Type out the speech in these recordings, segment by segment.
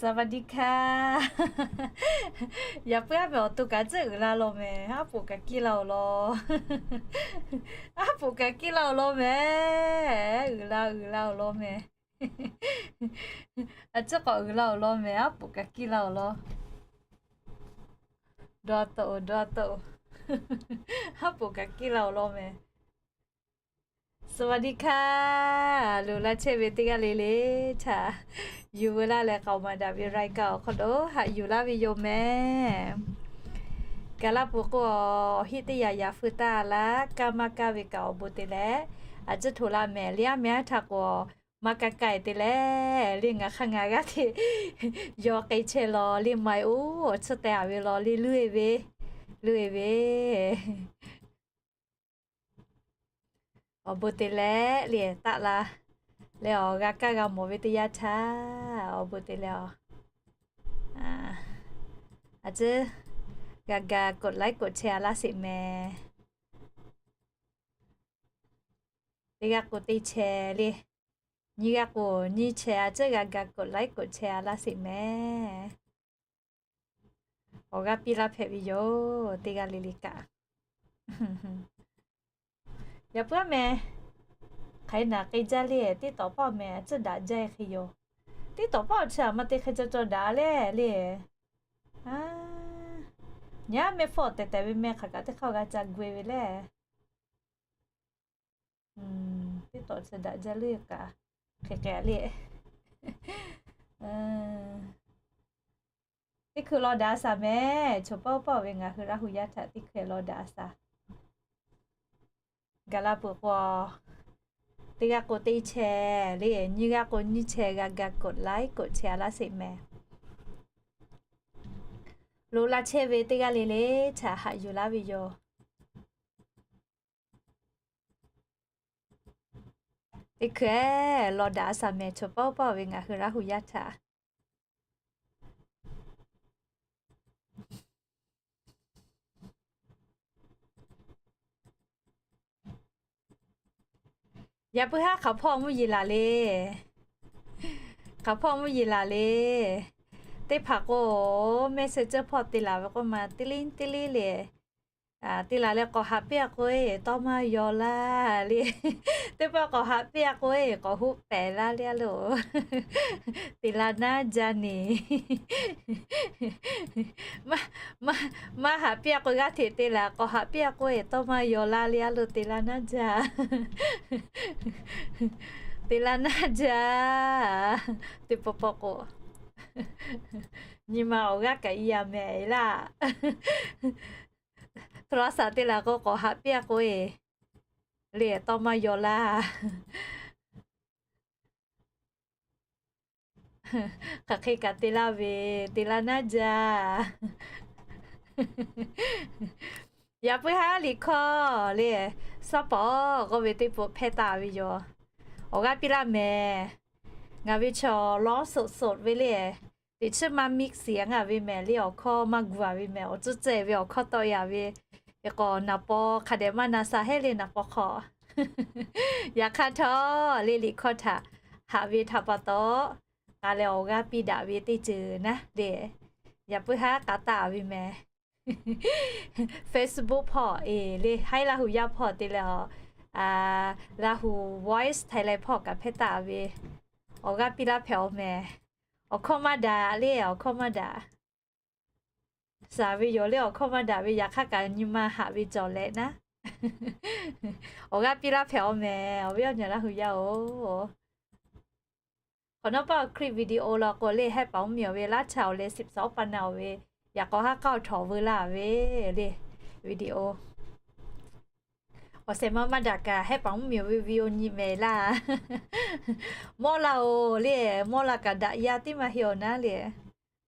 สวัสดีค่ะ Yaꞈ puiˉ aˉ meh awˬ to kaꞈ tcuhˉ uiˍ la law meh, aˉ poꞈ kaꞈ kiˇ la-oˬ law. Aˉ poꞈ kaꞈ kiˇ la-oˬ law meh. Uiˍ la uiˍ la-oˬ law meh. A ciˉ k'awꞈ uiˍ la-oˬ law meh, aˉ poꞈ kaꞈ kiˇ la-oˬ law. Dawˇ taˍ-oˬ, dawˇ taˍ-oˬ. Aˉ poꞈ kaꞈ kiˇ la-oˬ law meh. สวัสดีค่ะ Loꞈ la chehˇ ve teˇ g'aˇ le le htaꞈ yuˬ veu laˇ leh k'aoˍ maˍ daꞈ ve รายการ awˬ hk'aw lo haꞈ yuˬ laˇ ve yoˬ meh. Gaˬ la peuˬ k'o, awˬ hiˆ teˇ yaꞈ yaꞈ feu taˇ laˇ, kaˇ maˇ kaˇ ve kaꞈ awˬ bon te leh, a ciˉ htoꞈ la mehˍ le, aˉ meh aˉ htaˇ k'o, maˇ kaˇ kaˇ-e te leh le, ngaˬ hk'aˇ ngaˬ g'aˇ hteꞈ yaw k'ai chehˇ law le, maˇ-e oˬ, awˬ tsuhˇ teh-a ve law le, luˇ-e ve, luˇ-e ve. Awˬ bon te leh le, taˆ la leh awˬ g'a kaˇ g'a mawˬ ve teˇ yanˇ htaˇ, awˬ bon te leh awˬ, a ciˉ g'a ga กดไลค์ กดแชร์ a laˇ sheˍ meh. Teˇ g'aˇ k'o teˇ chehˇ le, nyiˇ g'aˇ k'o nyiˇ chehˇ, a ciˉ g'a ga กดไลค์ กดแชร์ a laˇ sheˍ meh. Awˬ g'aˇ piˇ laˇ hpehꞈ ve yoˬ, teˇ g'aˇ le le kaꞈ. Yaꞈ puiˉ aˉ meh, hk'aˬ hk'e naˬ k'ai jaˇ le, teˇ tawˍ paˆ meh a ciˉ daꞈ jaˇ-e hk'e yoˬ. Teˇ tawˍ paˆ awˬ chi aˬ ma te hk'e caw caw daꞈ le le. Nyi aˉ meh hpfuhˇ tehˬ tehˬ ve meh hk'aˬ kaꞈ teˇ hk'aˇ g'a ca gu-e ve le. Teˇ tawˍ chi daꞈ jaˇ le kaꞈ, hk'e k'ai le. Teˇ hkui law daꞈ-a shaˍ meh, chaw paˆ paˆ-oˬ ve ngaˬ hui Laˇ hu yaˇ htaꞈ teˇ hkui law daꞈ-a shaˍ. Gaˬ la peuˬ k'o, teˇ g'aˇ k'o teˇ chehˇ le, nyiˇ g'aˇ k'o nyiˇ chehˇ g'a ga กดไลค์ กดแชร์ a laˇ sheˍ meh. Loꞈ la chehˇ ve teˇ g'aˇ le le htaꞈ haꞈ yuˬ laˇ ve yoˬ. Teˇ hkui law daꞈ-a shaˍ meh, chaw paˆ paˆ-oˬ ve ngaˬ hui Laˇ hu yaˇ htaꞈ. Yaꞈ puiˉ haˉ hk'aˬ hpawˇ mvuhˇ yeˬ laˬ le. Hk'aˬ hpawˇ mvuhˇ yeˬ laˬ le. Teˇ hpaˍ k'o, mehˆ sheh ceuˇ hpawˇ te laˬ ve k'oˆ ma, teˇ liˇ teˇ liˇ le. Te laˬ leh k'awꞈ haꞈ piˇ-a k'o-e, tawˇ maˇ yaw laˇ le. Teˇ pawˆ k'awꞈ haꞈ piˇ-a k'o-e, k'awꞈ hoˆ pehˍ laˇ le a loˬ. Te la naˇ jaˇ ne. Maˇ haꞈ piˇ-a k'o, g'aˇ hteꞈ te laˬ k'awꞈ haꞈ piˇ-a k'o-e, tawˇ maˇ yaw laˇ le a loˬ, te la naˇ jaˇ. Te la naˇ jaˇ. Teˇ pawˆ pawˆ k'o, nyi ma awˬ g'aˇ kaꞈ i yaˇ mehˍ laˇ. Hto la shaˍ te laˬ k'o, k'awꞈ haꞈ piˇ-a k'o-e, le tawˇ maˇ yaw laˇ. Hk'aˬ hk'e kaꞈ te laˇ ve, te la naˇ jaˇ. Yaꞈ puiˉ haˉ liꞈ hkawˇ le, shaˉ paˍ k'oˆ ve teˇ pawˆ hpehˇ taˍ ve yoˬ. Awˬ g'aˇ piˇ laˇ mehˍ. Ngaˬ ve chaw ร้องสดๆ ve le. Teꞈ chiˉ maˇ mix-a ngaˬ ve mehˍ le, awˬ hkawˇ maˇ gu-a ve mehˍ, awˬ tcuhˉ ceh ve awˬ hkawˇ tawˆ ya ve. Eˬ k'awꞈ naˍ paw hk'a dehꞈ maˇ na sha heˆ le, naˍ paw hk'aw. Yaꞈ hk'aˇ htawˇ le, liꞈ hkawˇ htaꞈ haꞈ ve htaꞈ pa taw, k'a leh awˬ g'aˇ piˇ daꞈ ve teˇ ceuˬ naˉ le. Yaꞈ puiˉ haˉ k'a taˍ ve mehˍ. Facebook hpawˇ eˬ le, haiˉ Laˇ hu yaˇ hpawˇ te leh a, Laˇ hu Voice Thailand hpawˇ kaꞈ hpehˇ taˍ ve, awˬ g'aˇ piˇ laˇ hpehꞈ-aw mehˍ. Awˬ hkawˇ maˇ daꞈ le, awˬ hkawˇ maˇ daꞈ. Shaˍ ve yoˬ le, awˬ hkawˇ maˇ daꞈ ve, yaꞈ hk'aˇ kaꞈ nyi ma haꞈ ve cawˬ leh naˉ, awˬ g'aˇ piˇ laˇ hpehꞈ-aw mehˍ, awˬ viˉ awˬ nyi Laˇ hu yaˇ-oˬ. Hk'awꞈ nawˉ paˆ awˬ คลิปวิดีโอ law k'o le, hehˉ paˍ mvuhˇmiˬ awˬ ve laˇ chaꞈ awˬ leh สิบสอง pa na awˬ ve, yaꞈ k'aw haˉ k'aoˆ htawꞈ veu laˇ ve le, video. Awˬ shehˍ ma maˇ daꞈ kaꞈ, hehˉ paˍ mvuhˇmiˬ awˬ ve video nyi mehˍ laˇ. Mawˇ la-oˬ le, mawˇ la kaꞈ daꞈ yaˇ tiˉ maˇ heˆ-aw naˉ le.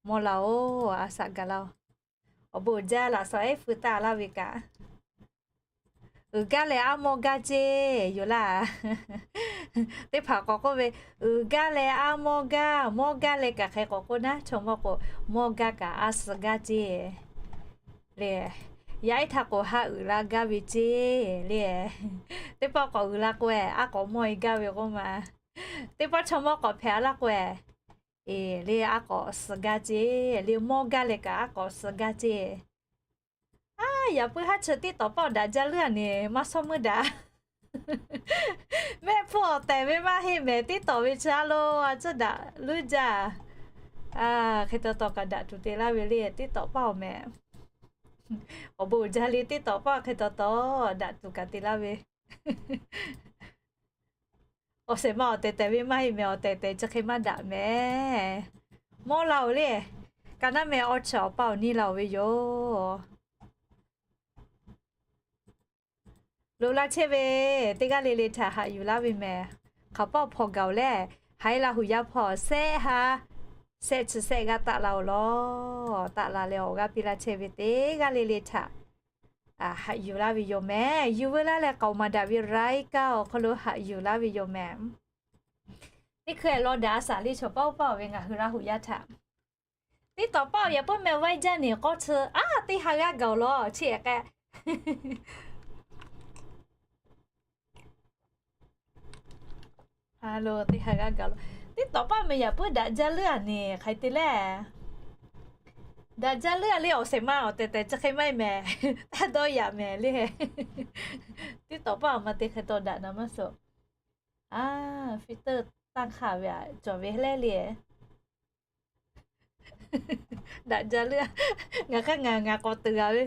Mawˇ la-oˬ, a shaꞈ gaˬ laˇ-oˬ. Awˬ bon uiˍ jaˇ laꞈ shawnˍ ehˉ feu taˍ laˇ ve kaꞈ, uiˍ gaˇ leh aˉ mawˇ gaˇ ceˇ yoˬ laˇ. Teˇ hpaˍ k'awꞈ k'oˆ ve, uiˍ gaˇ leh aˉ mawˇ gaˇ, mawˇ gaˇ leh kaꞈ hk'e k'awꞈ k'oˆ naˉ, chaw mawˇ k'o, mawˇ gaˇ kaꞈ a suhˍ gaˇ ceˇ le. Yaˇ ehˉ htaꞈ k'awꞈ ha uiˍ la gaˇ ve ceˇ le. Teˇ pawˆ k'awꞈ uiˍ la k'o-e, aˉ k'awꞈ mawˇ-e gaˇ ve k'oˆ ma. Teˇ pawˆ chaw mawˇ k'awꞈ hpehꞈ-a laˇ k'o-e, Eˬ, le aˉ k'awꞈ suhˍ gaˇ ceˇ, le mawˇ gaˇ leh kaꞈ aˉ k'awꞈ suhˍ gaˇ ceˇ. Aˉ, yaꞈ puiˉ haˉ chi tiˉ tawˍ paˆ daꞈ jaˇ leuˉ-a neˬ maˇ shawˉ meuˇ daꞈ. Mehˆ hpfuhˇ awˬ tehˬ ve maˇ heˆ mehˍ, tiˉ tawˍ ve chi a lo a tcuhˇ daꞈ leuˉ jaˇ. Hk'e taw taw kaꞈ daꞈ tuˬ te laˇ ve le, tiˉ tawˍ paˆ awˬ mehˍ. Awˬ bon uiˍ jaˇ le, tiˉ tawˍ paˆ hk'e taw taw daꞈ tuˬ kaꞈ te laˇ ve. Awˬ shehˍ ma awˬ tehˬ tehˬ ve maˇ heˆ mehˍ, awˬ tehˬ tehˬ chi hk'e maˇ daꞈ mehˍ. Mawˇ la-oˬ le, ka naˉ meh awˬ chi awˬ paˆ awˬ niˇ la-oˬ ve yoˬ. Loꞈ la chehˇ ve, teˇ g'aˇ le le htaꞈ haꞈ yuˬ laˇ ve mehˍ. Hk'aˬ paˆ hpawnˬ gaˬ-oˬ leh, haiˉ laˇ huˍ yaˇ hpawnˬ shehˆ ha, shehˆ chi shehˆ g'aˇ taˆ la-oˬ law. Taˆ la leh awˬ g'aˇ piˇ laˇ chehˇ ve teˇ g'aˇ le le htaꞈ haꞈ yuˬ laˇ ve yoˬ mehˍ. Yuˬ veu laˇ leh k'aoˍ maˍ daꞈ ve รายการ awˬ hk'aw lo haꞈ yuˬ laˇ ve yoˬ mehˍ. Teˇ hkui-eˬ law daꞈ a shaˍ le chaw paˆ oˇ paˆ-oˬ ve ngaˬ hui laˇ huˍ yaˇ htaꞈ. Tiˉ tawˍ paˆ yaꞈ puiˉ meh vaiˇ jaˇ neˬ k'awˇ chi, aˉ, teˇ ha g'aˇ gaˬ-oˬ law chi-e k'ai. Teˇ ha g'aˇ gaˬ-oˬ. Tiˉ tawˍ paˆ meh yaꞈ puiˉ daꞈ jaˇ leuˉ-a neˬ hk'ai te leh. Daꞈ jaˇ leuˉ-a le, awˬ shehˍ ma awˬ tehˬ tehˬ chi hk'e maˇ heˆ mehˍ. Taˇ dawˇ yaꞈ mehˍ le. Tiˉ tawˍ paˆ awˬ ma te hk'e taw daꞈ na maˇ suh. Aˉ, filter tanˇ hk'aˇ ve aꞈ cawˬ ve lehˉ le. Daꞈ jaˇ leuˉ-a. Ngaˬ hk'aˇ ngaˬ ngaˬ k'awꞈ tuˬ g'a ve.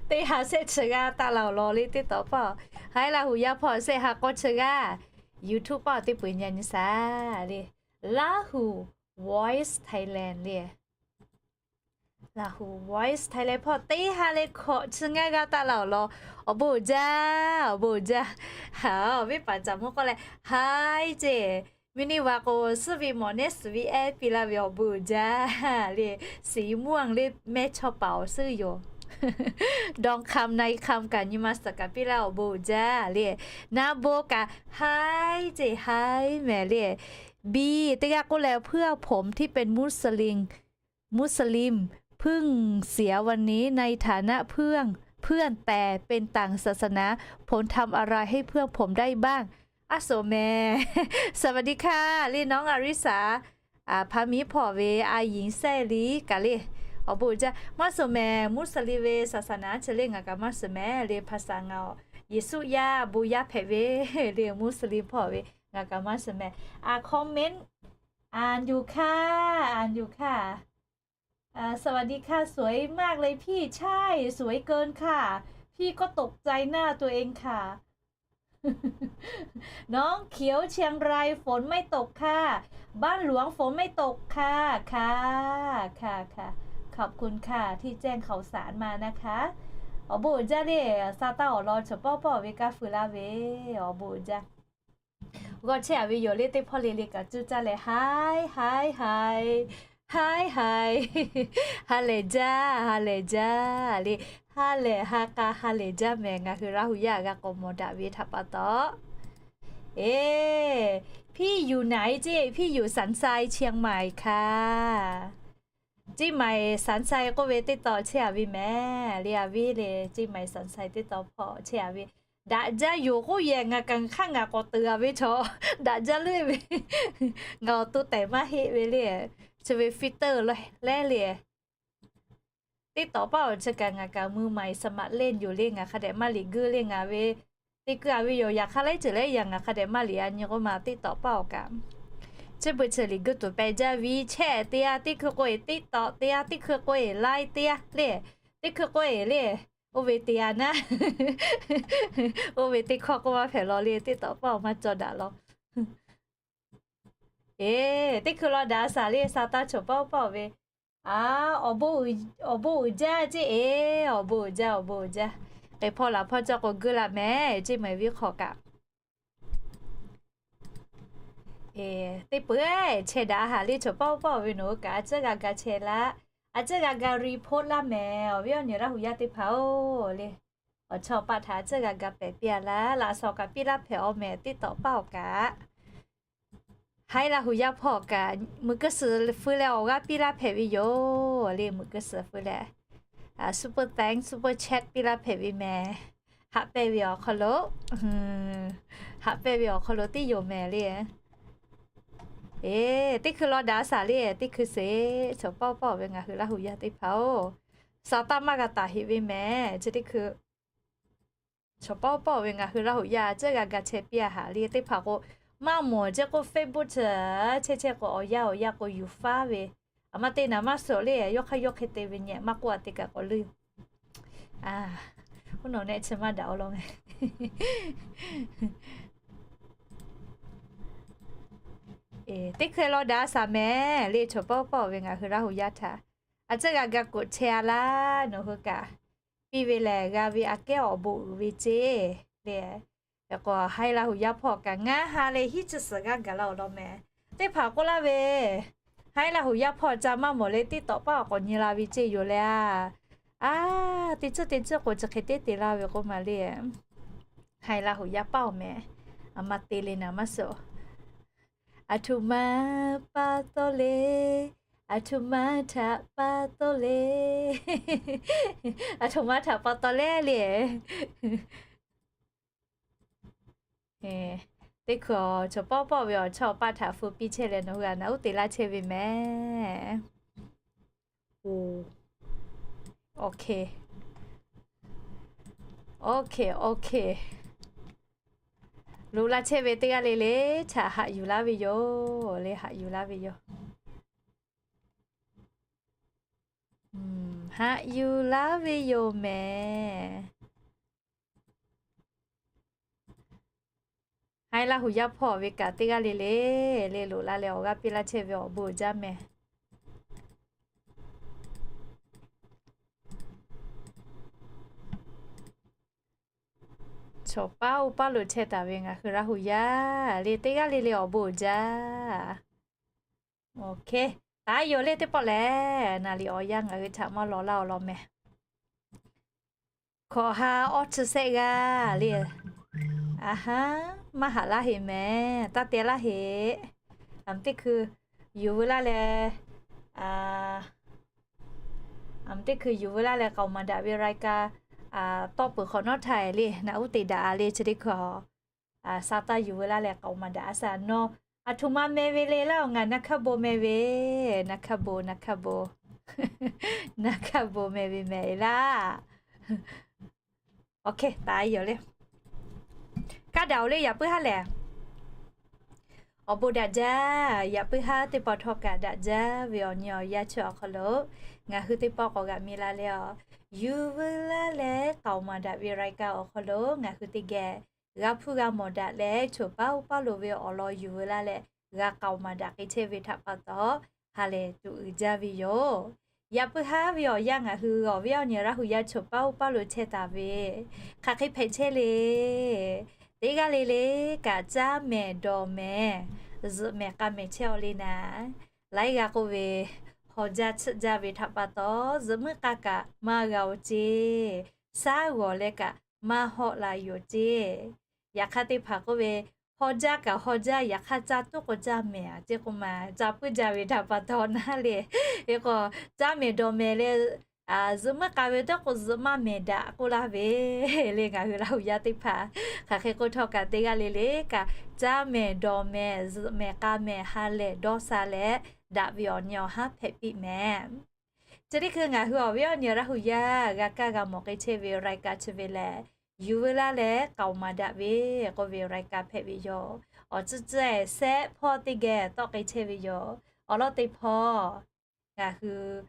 Teˇ ha shehˆ chi g'aˇ taˆ la-oˬ law le tiˉ tawˍ paˆ. Haiˉ laˇ huˍ yaˇ hpawnˬ shehˆ ha k'awˇ chi g'aˇ. YouTube paˆ teˇ peu-eˬ nyi nyi shaˍ le. Lahu Voice Thailand le. Lahu Voice Thailand hpawˇ teˇ ha leh hkawꞈ chi ngaˇ g'aˇ taˆ la-oˬ law. Awˬ bon uiˍ jaˇ, awˬ bon uiˍ jaˇ. Haˍ, awˬ viˉ paˍ caˍ mvuhˇ k'oˆ leh, haiˉ ceˇ. Miˇ niˇ va k'o, suhˉ ve mawˬ nehˉ suhˍ ve ehˉ piˇ laˇ ve awˬ bon uiˍ jaˇ le. สีม่วง le mehˇchawˇ paˍ awˬ suhˉ yoˬ. ดองคำ นายคำ kaꞈ nyi ma suhˍ kaꞈ piˇ laˇ awˬ bon uiˍ jaˇ le. Naˉ bon kaꞈ haiˉ ceˇ haiˉ mehˍ le. Biˇ teˇ g'aˇ k'oˆ leh เพื่อนผมที่เป็นมุสลิม มุสลิม เพิ่งเสียวันนี้ ในฐานะเพื่อน เพื่อนแต่เป็นต่างศาสนา ผมทำอะไรให้เพื่อนผมได้บ้าง Aˉ suhˍ mehˍ. สวัสดีค่ะ le น้องอาริสา Hpaˇ miˉ hpawˇ ve a yinˍ sehˉ liˇ kaꞈ le. Awˬ bon uiˍ jaˇ. Maˇ suhˍ mehˍ, มุสลิม ve ศาสนา chi le ngaˬ kaꞈ maˇ suhˍ mehˍ le. ภาษา ngaˬ Yeˍsuˆ yaˇ bon yaˇ hpehꞈ ve le มุสลิม hpawˇ ve ngaˬ kaꞈ maˇ suhˍ mehˍ. A comment อ่านอยู่ค่ะ อ่านอยู่ค่ะ สวัสดีค่ะ สวยมากเลยพี่ ใช่ สวยเกินค่ะ พี่ก็ตกใจหน้าตัวเองค่ะ น้องเขียวเชียงรายฝนไม่ตกค่ะ บ้านหลวงฝนไม่ตกค่ะ ค่ะ ค่ะ ค่ะ ขอบคุณค่ะที่แจ้งข่าวสารมานะคะ Awˬ bon uiˍ jaˇ le, sa taˇ awˬ lawn chaw pawˆ pawˆ ve kaˇ feu laˇ ve, awˬ bon uiˍ jaˇ. G'awˇ chehˇ-a ve yoˬ le, teˇ hpawˇ le le kaꞈ cuˇ caˇ leh, haiˉ haiˉ haiˉ, haiˉ haiˉ, ha lehˬ jaˇ, ha lehˬ jaˇ le, ha lehˬ ha k'a ha lehˬ jaˇ mehˍ. Ngaˬ hui Laˇ hu yaˇ g'a k'awꞈ mawˬ daꞈ ve htaꞈ pa taw, eˬ, พี่อยู่ไหน ceˇ, พี่อยู่สันทราย เชียงใหม่ค่ะ Ceˇ maiˍ Saˍnˍ sai k'oˆ ve teˇ taw chehˇ-a ve mehˍ le, a viˉ le, Ceˇ maiˍ Saˍnˍ sai teˇ taw hpawˇ chehˇ-a ve. Daꞈ jaˇ yoˬ k'oˆ yehˬ ngaˬ kaꞈ hk'aˇ ngaˬ k'awꞈ teuˬ-a ve chaw, daꞈ jaˇ leuˉ ve, ngaˬ awˬ to tehˬ maˇ heˆ ve le, chi ve filter lehˉ le. Teˇ tawˍ paˆ awˬ chi kaꞈ ngaˬ kaꞈ มือใหม่ สมัครเล่น yoˬ le, ngaˬ hk'a dehꞈ maˇ liꞈ guiˇ le ngaˬ ve. Teˇ keu-a ve yoˬ, yaꞈ hk'aˇ laiˉ ceuˬ lehˉ yaꞈ ngaˬ hk'a dehꞈ maˇ liꞈ-a nyi k'oˆ ma teˇ tawˍ paˆ awˬ kaꞈ. Chi beuꞈ chi liꞈ guiˇ tuˬ pehꞈ jaˇ ve, chehˇ teˇ-a, teˇ hkui k'oˆ-e teˇ tawˍ teˇ-a, teˇ hkui k'oˆ-e laiˉ teˇ-a le, teˇ hkui k'oˆ-e le, oˇ ve teˇ-a naˉ, oˇ ve teˇ hkawˇ k'oˆ maˇ hpehꞈ law le, teˇ tawˍ paˆ awˬ maˇ cawˬ daꞈ law. Eˬ, teˇ hkui law daꞈ-a shaˍ le, sa taˇ choˬ paˆ paˆ-oˬ ve. A, awˬ bon uiˍ jaˇ ceˇ, eˬ, awˬ bon uiˍ jaˇ, awˬ bon uiˍ jaˇ. K'e hpawˇ laˬ hpawˇ cawˇ k'o guiˇ laˇ mehˍ, Ceˇ maiˍ viˉ hk'aw kaꞈ. Eˬ, teˇ peuˬ chehˇ daꞈ haˍ le, choˬ paˆ paˆ-oˬ ve nawˬ hui kaꞈ a ciˉ g'a ga chehˇ laˇ, a ciˉ g'a ga report laˇ mehˍ. Awˬ viˉ awˬ nyi Laˇ hu yaˇ teˇ hpaˍ-oˬ le, awˬ chawˇ paˆ htaꞈ a ciˉ g'a ga pehˍ piˇ-a laˇ, laꞈ shawnˍ kaꞈ piˇ laˇ hpehꞈ-aw mehˍ, teˇ tawˍ paˆ awˬ kaꞈ. Haiˉ Laˇ hu yaˇ hpawˇ kaꞈ meuꞈ keu suhˍ feu leh awˬ g'aˇ piˇ laˇ hpehꞈ ve yoˬ le, meuꞈ keu suhˍ feu leh, super thanks, super chat piˇ laˇ hpehꞈ ve mehˍ. haꞈ pehnˇ ve awˬ hk'aw lo, haꞈ pehnˇ ve awˬ hk'aw lo tiˉ yoˬ mehˍ le. Eˬ, teˇ hkui law daꞈ shaˍ le, teˇ hkui sheˍ, chaw pawˆ pawˆ ve ngaˬ hui Laˇ huˍ yaˇ teˇ hpaˍ-oˬ, sa taˇ maˇ g'a taˍ heꞈ ve mehˍ. Chi teˇ hkui chaw pawˆ pawˆ ve ngaˬ hui Laˇ huˍ yaˇ ceuˬ g'a ga chehˇ piˇ a haꞈ le. Teˇ hpaˍ k'o, maˇ mawˬ chehˇ k'o Facebook chehˇ chehˇ k'o, awˬ yanˇ awˬ yanˇ k'o yuˬ faˉ ve, aˬ ma te naˍ maˇ suhˍ le, yawˇ hk'aˇ yawˇ hk'e te ve nyehˬ maˇ k'oˆ a te kaꞈ k'awꞈ leuˇ. Oˇ nawˬ nehˆ chi maˇ daꞈ awˬ lawn mehˍ. Teˇ hkui law daꞈ shaˍ mehˍ le, chaw pawˆ pawˆ ve ngaˬ hui Laˇ huˍ yaˇ htaꞈ a ceuˬ g'a ga k'oꞈ chehˇ a laˇ nawˬ hui kaꞈ, piˇ ve lehˬ g'a ve aꞈ kehˉ awˬ bon uiˍ ve ceˇ le. K'o, haiˉ Laˇ huˍ yaˇ hpawˇ kaꞈ ngaˬ ha leh hiˉ chi suhˍ g'aˇ gaˬ laˇ awˬ lawn mehˍ. Teˇ hpaˍ k'oˆ laˇ ve, haiˉ Laˇ huˍ yaˇ hpawˇ ca maˇ mawˬ leh tiˉ tawꞈ paˆ awˬ k'awꞈ nyi la ve ceˇ yoˬ le a. A, teˇ ceuˬ teˇ ceuˬ k'o chi hk'e teˇ te laˇ ve k'oˆ ma le. Haiˉ Laˇ huˍ yaˇ paˇ awˬ mehˍ. Aˬ ma te le naˍ maˇ suhˍ. Aˬ htoꞈ ma pa taw le, aˬ htoꞈ ma htaꞈ pa taw le, aˬ htoꞈ ma htaꞈ pa taw le le. Teˇ hkui chaw pawˆ pawˆ ve awˬ chawˇ awˬ paˆ htaꞈ hpu piˇ chehˇ leh nawˬ hui a naꞈ uˉ te laˇ chehˇ ve mehˍ. Oˇ, okay, okay, okay. Loꞈ la chehˇ ve teˇ g'aˇ le le htaꞈ haꞈ yuˬ laˇ ve yoˬ le, haꞈ yuˬ laˇ ve yoˬ. Haꞈ yuˬ laˇ ve yoˬ mehˍ. Haiˉ Laˇ huˍ yaˇ hpawˇ ve kaꞈ teˇ g'aˇ le le le loꞈ la leh awˬ g'aˇ piˇ laˇ chehˇ ve awˬ bon uiˍ jaˇ mehˍ. Chaw paˉ oˇ paˉ lo chehˇ taˍ ve ngaˬ hui Laˇ huˍ yaˇ le teˇ g'aˇ le le awˬ bon uiˍ jaˇ. Okay, taˍ yoˬ le teˇ pawˆ lehˬ naˍ liꞈ awˬ yanˇ ngaˬ hui htaꞈ maˇ law laˇ awˬ lawn mehˍ. Hkawꞈ ha awˇ chi sehˆ g'aˇ le. Aˬ ha, maˇ haꞈ laˇ heꞈ mehˍ, taˇ te laˇ heꞈ. Aˬ mvuhˇ teˇ hkui yuˬ veu laˇ leh, aˬ mvuhˇ teˇ hkui yuˬ veu laˇ leh k'aoˍ maˍ daꞈ ve รายการ tawˇ peuˬ hk'awꞈ nawˉ htaˇ le naꞈ uˉ te daꞈ a le chi teˇ hkui a. Sa taˇ yuˬ veu laˇ leh k'aoˍ maˍ daꞈ a shaˍ nawˇ. Aˬ htoꞈ ma meh ve le laˇ awˬ ngaˬ naˇ hkaˇ bon meh ve, naˇ hkaˇ bon, naˇ hkaˇ bon, naˇ hkaˇ bon meh ve mehˍ laˇ. Okay, taˍ yoˬ le. Kaˇ daꞈ oˬ le yaꞈ puiˉ haˉ lehˬ, awˬ bon daꞈ jaˇ. Yaꞈ puiˉ haˉ teˇ pawˆ htawˇ kaꞈ daꞈ jaˇ ve awˬ nyi awˬ yanˇ chi awˬ hk'aw lo ngaˬ hui teˇ pawˆ k'awꞈ g'aꞈ mi la leh a, yuˬ veu laˇ leh k'aoˍ maˍ daꞈ ve รายการ awˬ hk'aw lo ngaˬ hui teˇ geh g'a hpuˇ g'a mawˬ daꞈ leh, chaw paˉ oˇ paˉ lo ve awˬ lawn yuˬ veu laˇ leh g'a k'aoˍ maˍ daꞈ k'ai chehˇ ve htaꞈ pa taw, ha lehˬ tuꞈ uiˍ jaˇ ve yoˬ. Yaꞈ puiˉ haˉ ve awˬ yanˇ ngaˬ hui awˬ viˉ awˬ nyi Laˇ huˍ yaˇ chaw paˉ oˇ paˉ lo chehˇ taˍ ve, hk'aˬ hk'e hpehꞈ chehˇ le. Teˇ g'aˇ le le kaꞈ caˇ mehˍ dawˬ mehˍ, zuhꞈ mehˍ k'a mehˍ chehˇ aw le naˍ, laiˉ g'aˇ k'oˆ ve, haw jaˇ tsuhˆ jaˇ ve htaꞈ pa taw, zuhꞈ muiˉ k'a kaꞈ maˇ g'a oˬ ceˇ, shaˉ g'awˬ leh kaꞈ maˇ hawˆ la yoˬ ceˇ. Yaꞈ hk'aˇ teˇ hpaˍ k'oˆ ve, haw jaˇ kaꞈ haw jaˇ, yaꞈ hk'aˇ caˇ tuˉ k'o caˇ mehˍ a ceˇ k'oˆ ma, caˇ puiˉ jaˇ ve htaꞈ pa taw naˉ le. Hk'e k'o, caˇ mehˍ dawˬ mehˍ leh, zuhꞈ muiˉ k'a ve dawˇ k'o zuhꞈ maˇ mehˍ daꞈ k'oˆ laˇ ve le ngaˬ hui Laˇ huˍ yaˇ teˇ hpaˍ. Hk'aˬ hk'e k'oˆ htawˇ kaꞈ teˇ g'aˇ le le kaꞈ caˇ mehˍ dawˬ mehˍ, zuhꞈ mehˍ k'a mehˍ, ha lehˬ dawˇ sha leh daꞈ ve awˬ nyi awˬ haˉ hpehꞈ piˇ mehˍ. Chi teˇ hkui ngaˬ hui awˬ viˉ awˬ nyi Laˇ huˍ yaˇ g'a kaˇ g'a mawˬ k'ai chehˇ ve รายการ chi ve lehˬ, yuˬ veu laˇ leh k'aoˍ maˍ daꞈ ve k'oˆ ve รายการ hpehꞈ ve yoˬ. Awˬ tcuhˉ tcuhˉ ehˍ sehˆ hpawˇ teˇ geh tawˆ k'ai chehˇ ve yoˬ. Awˬ lawn teˇ hpawˇ ngaˬ hui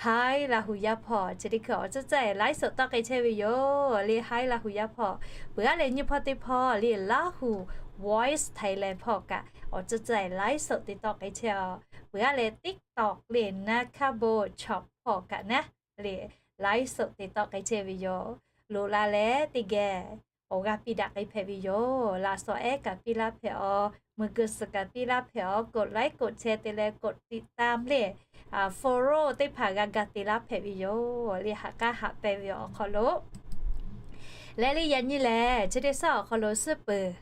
haiˉ Laˇ huˍ yaˇ hpawˇ chi teˇ hkui awˬ tcuhˉ tcuhˉ ehˍ ไลฟ์สด tawˆ k'ai chehˇ ve yoˬ le. Haiˉ Laˇ huˍ yaˇ hpawˇ peuˬ g'aˇ leh nyiˇ hpawˇ teˇ hpawˇ le Laˇ huˍ Voice Thailand hpawˇ kaꞈ awˬ tcuhˉ tcuhˉ ehˍ ไลฟ์สด te tawˆ k'ai chehˇ a. Peuˬ g'aˇ leh TikTok le naˇ hkaˇ bon ช็อต hpawˇ kaꞈ naˉ le ไลฟ์สด te tawˆ k'ai chehˇ ve yoˬ. Loꞈ la leh teˇ geh awˬ g'aˇ piˇ daꞈ k'ai hpehꞈ ve yoˬ. Laꞈ shawˍ ehˉ kaꞈ piˇ laˇ hpehꞈ a, meuꞈ keu suhˍ kaꞈ piˇ laˇ hpehꞈ a, กดไลค์ กดแชร์ te leh กดติดตาม le follow teˇ hpaˍ g'a ga te laˇ hpehꞈ ve yoˬ le. Haꞈ k'aˉ haꞈ pehnˇ ve awˬ hk'aw lo leh le yaꞈ nyi lehˬ chi teˇ shaˉ awˬ hk'aw lo suhˉ peuˬ,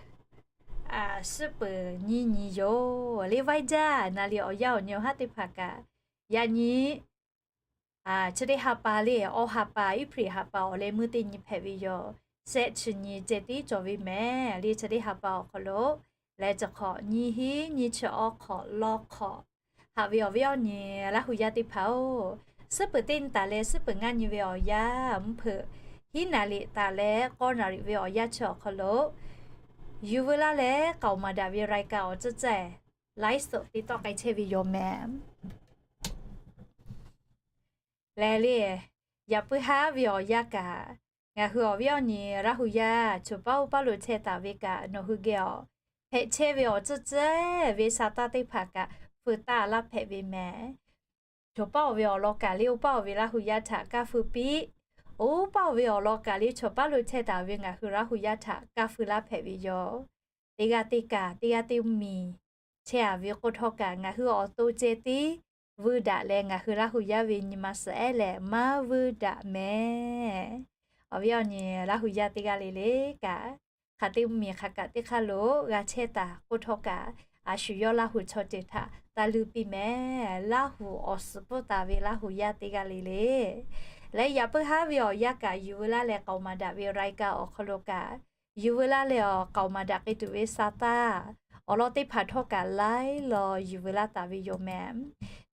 suhˉ peuˬ nyiˇ nyi yoˬ le. Vaiˇ jaˇ naˍ liꞈ awˬ yanˇ awˬ nyi awˬ haˉ teˇ hpaˍ kaꞈ yaꞈ nyi chi teˇ ha pa le awˬ ha pa April ha pa awˬ leh meuˇ teˇ nyi hpehꞈ ve yoˬ. shehˆ chi nyi ceh tiˉ cawˬ ve mehˍ le. Chi teˇ ha pa awˬ hk'aw lo leh chi hk'awꞈ nyiˇ hinˉ nyiˇ chi awˇ hk'awꞈ lawˇ hk'awꞈ haꞈ ve awˬ viˉ awˬ nyi Laˇ hu yaˇ teˇ hpaˍ-oˬ, suhˉ peuˬ teˇ nyi taˍ leh suhˉ peuˬ ngaˇ nyi ve awˬ yanˇ, mvuhˇ hpeuꞈ hiˉ naˍ riˍ taˍ leh k'awˇ naˍ riˍ ve awˬ yanˇ chi awˬ hk'aw lo, yuˬ veu laˇ leh k'aoˍ maˍ daꞈ ve รายการ awˬ tcuhˉ tcuhˉ ไลฟ์สด te tawˆ k'ai chehˇ ve yoˬ mehˍ. Lehˬ le, yaꞈ puiˉ haˉ ve awˬ yanˇ kaꞈ, ngaˬ hui awˬ viˉ awˬ nyi Laˇ hu yaˇ choˬ paˉ oˇ paˉ lo chehˇ taˍ ve kaꞈ, nawˬ hui geh awˬ hpehꞈ chehˇ ve awˬ tcuhˉ tcuhˉ ve sa tanˇ teˇ hpaˍ kaꞈ feu taˆ laˇ hpehꞈ ve mehˍ. Choˬ paˉ oˬ ve awˬ lawn kaꞈ le oˇ paˉ oˬ ve Laˇ hu yaˇ htaꞈ kaˇ feu piˇ. Oˇ paˉ oˬ ve awˬ lawn kaꞈ le choˬ paˉ lo chehˇ taˍ ve ngaˬ hui Laˇ hu yaˇ htaꞈ kaˇ feu laˇ hpehꞈ ve yoˬ. Teˇ g'aˇ teˇ kaꞈ, teˇ g'aˇ teˇ miˬ chehˇ a ve k'oˆ htawˇ kaꞈ, ngaˬ hui awˬ to ceh tiˉ vuiˇ daꞈ leh ngaˬ hui Laˇ hu yaˇ ve nyi ma suhˍ ehˉ lehˬ maˇ vuiˇ daꞈ mehˍ. Awˬ viˉ awˬ nyi Laˇ hu yaˇ teˇ g'aˇ le le kaꞈ, hk'aˬ teˇ miˬ hk'aˬ kaꞈ teˇ hk'aˇ lo g'a chehˇ taˍ k'oˆ htawˇ kaꞈ, a shu yawˇ Laˇ hu chaw ceuˬ htaꞈ taˇ luˇ piˇ mehˍ. Laˇ hu awˬ suhˍ pfuhˇ taˍ ve Laˇ hu yaˇ teˇ g'aˇ le le. Leh yaꞈ puiˉ haˉ ve awˬ yanˇ kaꞈ yuˬ veu laˇ leh k'aoˍ maˍ daꞈ ve รายการ awˬ hk'aw lo kaꞈ, yuˬ veu laˇ leh awˬ k'aoˍ maˍ daꞈ k'ai tuˬ ve sa tanˇ awˬ lawn teˇ hpaˍ htawˇ kaꞈ laiˉ law yuˬ veu laˇ taˍ ve yoˬ mehˍ.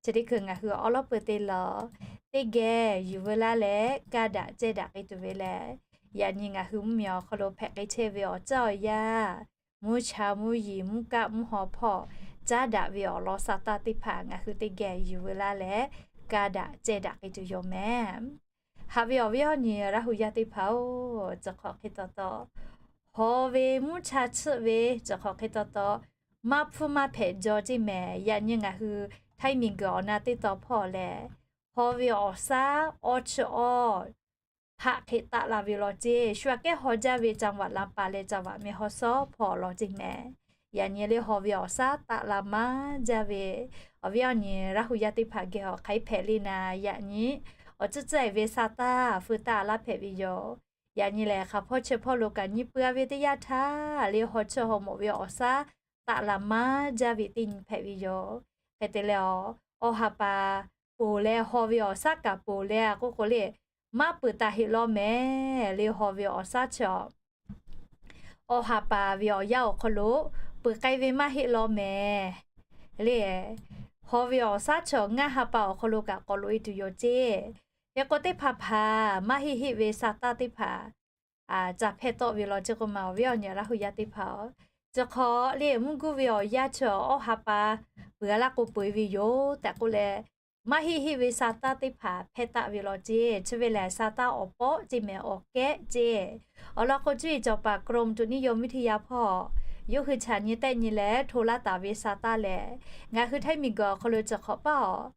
Chi teˇ hkui ngaˬ hui awˉ lawˉ peuˬ te lawˬ teˇ geh yuˬ veu laˇ leh kaˇ daꞈ cehˇ daꞈ k'ai tuˬ ve lehˬ, yaꞈ nyi ngaˬ hui mvuhˇmiˬ awˬ hk'aw lo hpehꞈ k'ai chehˇ ve awˬ tcuhˉ awˬ yanˇ, mvuhˇ cha mvuhˇ yeˬ mvuhˇ kaˆ mvuhˇ haw hpawˇ caˉ daꞈ ve awˬ lawn sa tanˇ teˇ hpaˍ ngaˬ hui teˇ geh yuˬ veu laˇ leh kaˇ daꞈ cehˇ daꞈ k'ai tuˬ yoˬ mehˍ. Haꞈ ve awˬ viˉ awˬ nyi Laˇ hu yaˇ teˇ hpaˍ-oˬ, chi hk'awꞈ hk'e taw taw, haw ve mvuhˇ cha tsuhˆ ve chi hk'awꞈ hk'e taw taw, maˇ hpfuhˇ maˇ hpehꞈ jaw ceˇ mehˍ. Yaꞈ nyi ngaˬ hui htaiˇ miˬguiˬ awˬ na teˇ taw hpawˇ lehˬ, haw ve awˬ shaˉ awˇ chi awˇ haꞈ hk'e taˆ la ve law ceˇ. Shu aꞈ kehˉ haw jaˇ ve จังหวัดลำปาง leh จังหวัดแม่ฮ่องสอน hpawˇ awˬ lawn ceˇ mehˍ. Yaꞈ nyi le haw ve awˬ shaˉ taˆ la maˇ jaˇ ve awˬ viˉ awˬ nyi Laˇ hu yaˇ teˇ hpaˍ geh awˬ hk'aˬ hk'e hpehꞈ le naˍ, yaꞈ nyi awˬ tcuhˉ tcuhˉ e ve sa tanˇ feu taˆ laˇ hpehꞈ ve yoˬ. Yaꞈ nyi lehˬ hk'aˬ hpawˇ chi hpawˇ lo kaꞈ nyiˇ pui a ve teˇ yanˇ htaˇ le haw chi haw mawꞈ ve awˬ shaˉ taˆ la maˇ jaˇ ve teˇ nyi hpehꞈ ve yoˬ. Hk'e te leh awˬ, awˬ ha pa ponˬ leh haw ve awˬ shaˉ kaꞈ ponˬ leh a k'oˆ k'o le, maˇ peuˬ taˍ heꞈ law mehˍ. Le haw ve awˬ shaˉ chi awˬ, awˬ ha pa ve awˬ yanˇ awˬ hk'aw lo peuˬ k'ai ve maˇ heˆ law mehˍ. Le, haw ve awˬ shaˉ chi awˬ ngaˇ ha pa awˬ hk'aw lo kaꞈ k'awꞈ loꞈ e tuˬ yoˬ ceˇ. Hk'e k'o teˇ hpaˍ hpaˍ maˇ heˆ heˆ ve sa tanˇ teˇ hpaˍ ca hpehˇ tawˆ ve law ceˇ k'oˆ ma awˬ viˉ awˬ nyi Laˇ hu yaˇ teˇ hpaˍ-oˬ, chi hk'awꞈ le mvuhˇ guˇ ve awˬ yanˇ chi awˬ awˬ ha pa peuˬ a laˇ k'o peuˬ e ve yoˬ tehꞈ k'oˆ leh, maˇ heˆ heˆ ve sa tanˇ teˇ hpaˍ hpehˇ taˆ ve law ceˇ. Chi ve lehˬ sa tanˇ awˬ pawˆ ceˇ mehˍ, awˬ kehˉ ceˇ. Awˬ lawn k'o cuˇ yiˍ cawˬ paˍ กรมอุตุนิยมวิทยา hpawˇ yawˇ hui chaꞈ nyi tehˆ nyi leh hto laˇ taˍ ve sa tanˇ lehˬ, ngaˬ hui htaiˇ miˬguiˬ awˬ hk'aw lo chi hk'awꞈ paˇ awˬ,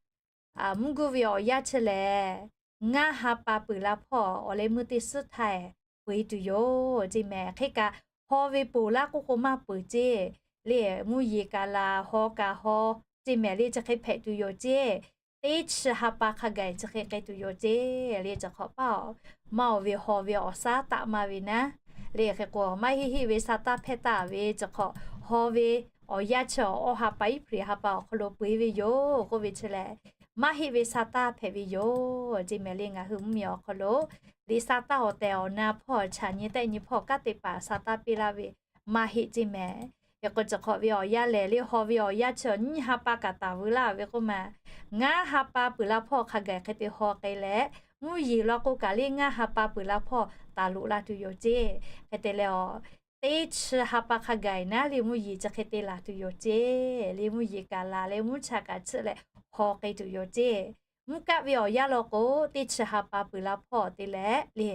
mvuhˇ guˇ ve awˬ yanˇ chi lehˬ, ngaˇ ha pa peuˬ la hpawˇ awˬ leh meuˇ teˇ suhˉ htaiˍ peuˬ e tuˬ yoˬ ceˇ mehˍ. Hk'e kaꞈ haw ve ponˬ laˇ k'oˆ k'o maˇ peuˬ ceˇ. Le mvuhˇ yeˬ kaꞈ laˬ, haw kaꞈ haw ceˇ mehˍ. Le chi hk'e hpehꞈ tuˬ yoˬ ceˇ. Teˇ chi ha pa hk'a gaˬ chi hk'e k'ai tuˬ yoˬ ceˇ. Le chi hk'awꞈ paˇ awˬ, maˇ oˬ ve haw ve awˬ shaˉ taˆ maˇ ve naˉ. Le hk'e k'o maˇ heˆ heˆ ve sa tanˇ hpehˇ taˍ ve chi hk'awꞈ haw ve awˬ yanˇ chi awˬ awˬ ha pa iˉ hpri ha pa awˬ hk'aw lo peuˬ e ve yoˬ k'oˆ ve chi lehˬ, maˇ heˆ ve sa tanˇ hpehꞈ ve yoˬ ceˇ mehˍ. Le ngaˬ hui mvuhˇmiˬ awˬ hk'aw lo le sa tanˇ awˬ tehˬ awˬ na hpawˇ chaꞈ nyi tehˆ nyi hpawˇ kanˉ te paˍ sa tanˇ piˇ laˇ ve maˇ heˆ ceˇ mehˍ. Hk'e k'o chi hk'awꞈ ve awˬ yanˇ lehˬ, le haw ve awˬ yanˇ chi awˬ nyiˇ ha pa kaꞈ taˍ veu laˇ ve k'oˆ ma, ngaˇ ha pa peuˬ la hpawˇ hk'a gaˬ hk'e te haw k'ai leh, mvuhˇ yeˬ law k'o kaꞈ le ngaˇ ha pa peuˬ la hpawˇ taˍ loꞈ la tuˬ yoˬ ceˇ. Hk'e te leh awˬ, teˇ chi ha pa hk'a gaˬ naˉ le mvuhˇ yeˬ chi hk'e te laˬ tuˬ yoˬ ceˇ. Le mvuhˇ yeˬ kaꞈ laˬ leh mvuhˇ cha kaꞈ chiˆ leh haw k'ai tuˬ yoˬ ceˇ. Mvuhˇ kaˆ ve awˬ yanˇ law k'o, teˇ chi ha pa peuˬ la hpawˇ te leh le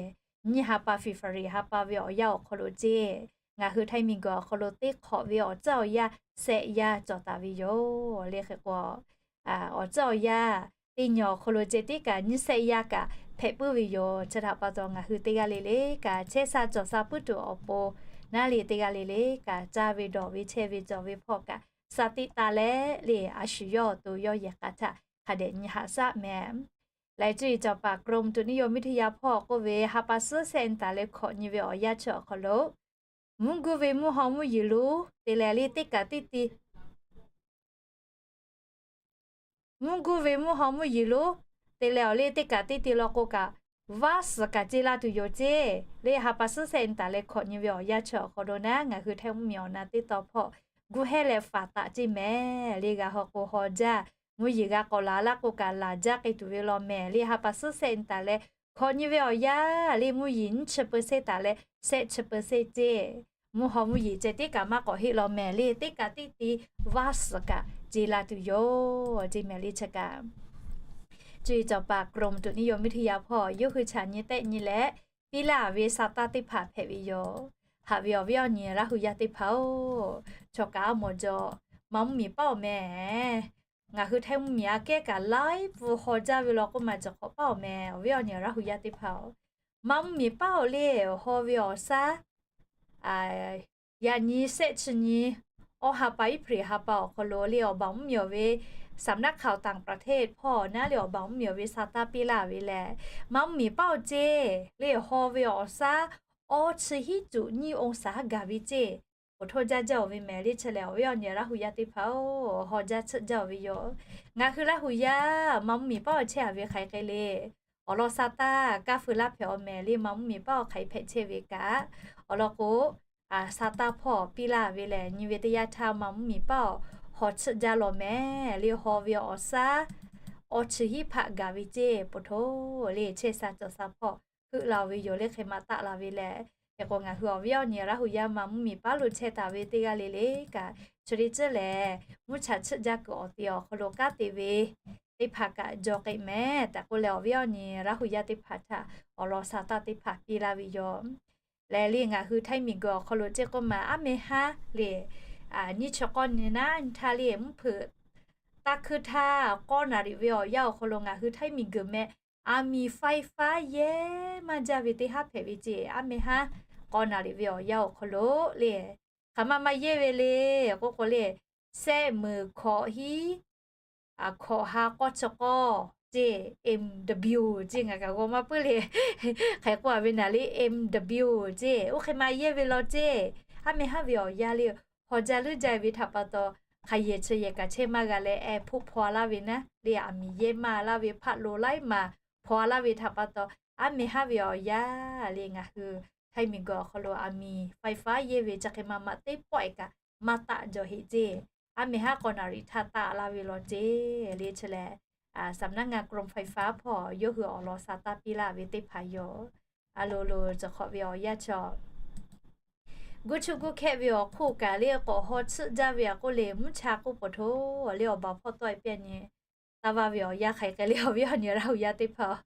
nyiˇ ha pa February ha pa ve awˬ yanˇ awˬ hk'aw lo ceˇ. Ngaˬ hui htaiˇ miˬguiˬ awˬ hk'aw lo teˇ hk'awꞈ ve awˬ tcuhˉ awˬ yanˇ sehˆ yaˇ cawˬ taˍ ve yoˬ. Le hk'e k'o, awˬ tcuhˉ awˬ yanˇ teˇ nyi awˬ hk'aw lo ceh tiˉ kaꞈ nyiˇ sehˆ yaˇ kaꞈ hpehꞈ puiˉ ve yoˬ. Chi htaꞈ pa taw ngaˬ hui teˇ g'aˇ le le kaꞈ chehˇ sha cawˬ sha puiˉ tuˬ awˬ pon naˉ le teˇ g'aˇ le le kaꞈ caˇ ve dawˬ ve chehˇ ve cawˬ ve hpawˇ kaꞈ sa tiˆ taˍ leh le a shu yawˇ awˬ to yawˇ yehˬ k'a htaꞈ hk'a dehꞈ nyi haꞈ shaˆ mehˍ. Laiˬ cuˇ yiˍ cawˬ paˍ กรมอุตุนิยมวิทยา hpawˇ k'oˆ ve ha pa suhˉ sehˆ nyi taˍ leh hkawꞈ nyi ve awˬ yanˇ chi awˬ hk'aw lo, mvuhˇ guˇ ve mvuhˇ haw mvuhˇ yeˬ lonˉ te leh le teˇ kaꞈ teˇ ti mvuhˇ guˇ ve mvuhˇ haw mvuhˇ yeˬ lonˉ te leh awˬ le teˇ kaꞈ teˇ ti law k'o kaꞈ, vaˇ suhˍ kaꞈ ce la tuˬ yoˬ ceˇ. Le ha pa suhˉ sehˆ nyi taˍ leh hkawꞈ nyi ve awˬ yanˇ chi awˬ hk'aw lo naˉ, ngaˬ hui Htaiˇ mvuhˇmiˬ awˬ na teˇ taw hpawˇ guˇ hehnˇ leh faˍ taꞈ ceˇ mehˍ. Le g'a haw k'o haw jaˇ, mvuhˇ yeˬ g'a k'awꞈ laˬ laˇ k'o kaꞈ laˬ jaˇ k'ai tuˬ ve law mehˍ. Le ha pa suhˉ sehˆ nyi taˍ leh hkawꞈ nyi ve awˬ yanˇ le mvuhˇ yeˬ nyiˇ chi peuˬ sehˆ taˍ leh sehˆ chi peuˬ sehˆ ceˇ. Mvuhˇ haw mvuhˇ yeˬ ceh tiˉ kaꞈ maˇ k'awꞈ heˆ law mehˍ. Le teˇ kaꞈ teˇ ti vaˇ suhˍ kaꞈ ce la tuˬ yoˬ ceˇ mehˍ. Le chi kaꞈ จุดนี้ yawˇ miˇ htaˇ yaˇ hpawˇ yawˇ hui chaꞈ nyi tehˆ nyi leh piˇ laˇ ve sa taˇ teˇ hpaˍ hpehꞈ ve yoˬ. Haꞈ ve awˬ viˉ awˬ nyi Laˇ hu yaˇ teˇ hpaˍ-oˬ, chaw kaꞈ a mawˬ jaw, maˇ mvuhˇmiˬ paˉ awˬ mehˍ. Ngaˬ hui Htaiˇ mvuhˇmiˬ aꞈ kehˉ kaꞈ laiˉ pfuhˍ haw jaˇ ve law k'oˆ ma cawˬ hk'awꞈ paˉ awˬ mehˍ. Awˬ viˉ awˬ nyi Laˇ hu yaˇ teˇ hpaˍ-oˬ, maˇ mvuhˇmiˬ paˉ awˬ le haw ve awˬ shaˉ yaꞈ nyi sehˆ chi nyi, awˇ ha pa iˉ hpeꞈ ha pa awˬ hk'aw lo le awˬ baˬ mvuhˇmiˬ ve สำนักข่าวต่างประเทศ hpawˇ naˉ le awˬ baˬ mvuhˇmiˬ ve sa taˇ piˇ laˇ ve lehˬ, maˇ mvuhˇmiˬ paˉ awˬ ceˇ le haw ve awˬ shaˉ awˇ chi hiˉ cuꞈ nyiˇ องศา gaˬ ve ceˇ. Poˬ htoˇ jaˇ jaˇ-oˬ ve mehˍ. Le chi lehˬ awˬ viˉ awˬ nyi Laˇ hu yaˇ teˇ hpaˍ-oˬ, haw jaˇ tsuhˆ jaˇ-oˬ ve yoˬ. Ngaˬ hui Laˇ hu yaˇ maˇ mvuhˇmiˬ paˉ awˬ chehˇ a ve hk'aˬ hk'e le awˬ lawn sa taˇ kaˇ feu laˇ hpehꞈ awˬ mehˍ. Le maˇ mvuhˇmiˬ paˉ awˬ hk'aˬ hpehꞈ chehˇ ve kaꞈ, awˬ lawn k'o, sa taˇ hpawˇ piˇ laˇ ve lehˬ nyi ve teˇ yanˇ htaˇ maˇ mvuhˇmiˬ paˉ awˬ haw tsuhˆ jaˇ law mehˍ. Le haw ve awˬ shaˉ awˇ chi hiˉ hpaˆ gaˬ ve ceˇ. Poˬ htoˇ le chehˇ sha cawˬ sha hpawˇ heuˆ la-oˬ ve yoˬ. Le hk'e maˇ taˆ la ve lehˬ, hk'e k'o ngaˬ hui awˬ viˉ awˬ nyi Laˇ hu yaˇ maˇ mvuhˇmiˬ paˉ lo chehˇ taˍ ve teˇ g'aˇ le le kaꞈ, chi teˇ ceuˬ lehˬ mvuhˇ cha tsuhˆ jaˇ kuiˬ awˬ te awˬ hk'aw lo kanˉ te ve teˇ hpaˍ kaꞈ jaw k'ai mehˍ tehꞈ k'oˆ leh awˬ viˉ awˬ nyi Laˇ hu yaˇ teˇ hpaˍ htaꞈ awˬ lawn sa taˇ teˇ hpaˍ piˇ laˇ ve yoˬ. Lehˬ le ngaˬ hui Htaiˇ miˬguiˬ awˬ hk'aw lo ceˇ k'oˆ ma aˉ meh haˉ le, nyiˇ chi k'awˇ nyi naˉ nyi htaˇ le mvuhˇ hpeuꞈ taˇ hkuiˇ htaˇ k'awˇ naˍ riꞈ ve awˬ yanˇ awˬ hk'aw lo ngaˬ hui Htaiˇ miˬguiˬ meh aˬ miˍ ไฟฟ้า yehˇ maˇ jaˇ ve teˇ haˉ hpehꞈ ve ceˇ. Aˉ meh haˉ k'awˇ naˍ riꞈ ve awˬ yanˇ awˬ hk'aw lo le hk'aˬ ma maˇ yehˇ ve le k'oˆ k'o le, sehˆ meunˍ hkawꞈ hiˉ hkawꞈ ha k'awˇ chi k'awˇ ceˇ, M W ceˇ, ngaˬ kaꞈ g'aw maˇ puiˉ le. Hk'e k'oˆ a ve naˍ le M W ceˇ, oˇ hk'e maˇ yehˇ ve law ceˇ. Aˉ meh haˉ ve awˬ yanˇ le haw jaˇ leuˉ jaˇ ve htaꞈ pa taw, hk'aˬ yehˬ chi yehˬ kaꞈ chehˇ maˇ g'a leh eh hpoˆ hpaw a laˇ ve naˉ le, aˬ miˍ yehˇ maˇ laˇ ve hpaˆ lo laiˉ maˬ hpaw a laˇ ve htaꞈ pa taw, aˉ meh haˉ ve awˬ yanˇ le ngaˬ hui Htaiˇ miˬguiˬ awˬ hk'aw lo aˬ miˍ ไฟฟ้า yehˇ ve chi hk'e maˇ maꞈ teˇ pawˆ e kaꞈ maˇ taˆ jaw heꞈ ceˇ. Aˉ meh haˉ k'awˇ naˍ riꞈ htaˇ taˆ laˇ ve law ceˇ. Le chi lehˬ สำนักงานกรมไฟฟ้า hpawˇ yawˇ hui awˬ lawn sa taˇ piˇ laˇ ve teˇ hpaˍ yoˬ. A lo lo cawˬ hk'awꞈ ve awˬ yanˇ chaw guˇ chuˇ guˇ hkehˆ ve awˬ hk'oˆ kaꞈ le k'awꞈ haw tsuhˆ jaˇ ve a k'oˆ le mvuhˇ cha k'oˆ poˬ htoˇ le awˬ baˬ hpawˇ tawˆ e piˇ nyi taˇ vaˇ ve awˬ yanˇ hk'aˬ hk'e le awˬ viˉ awˬ nyi Laˇ hu yaˇ teˇ hpaˍ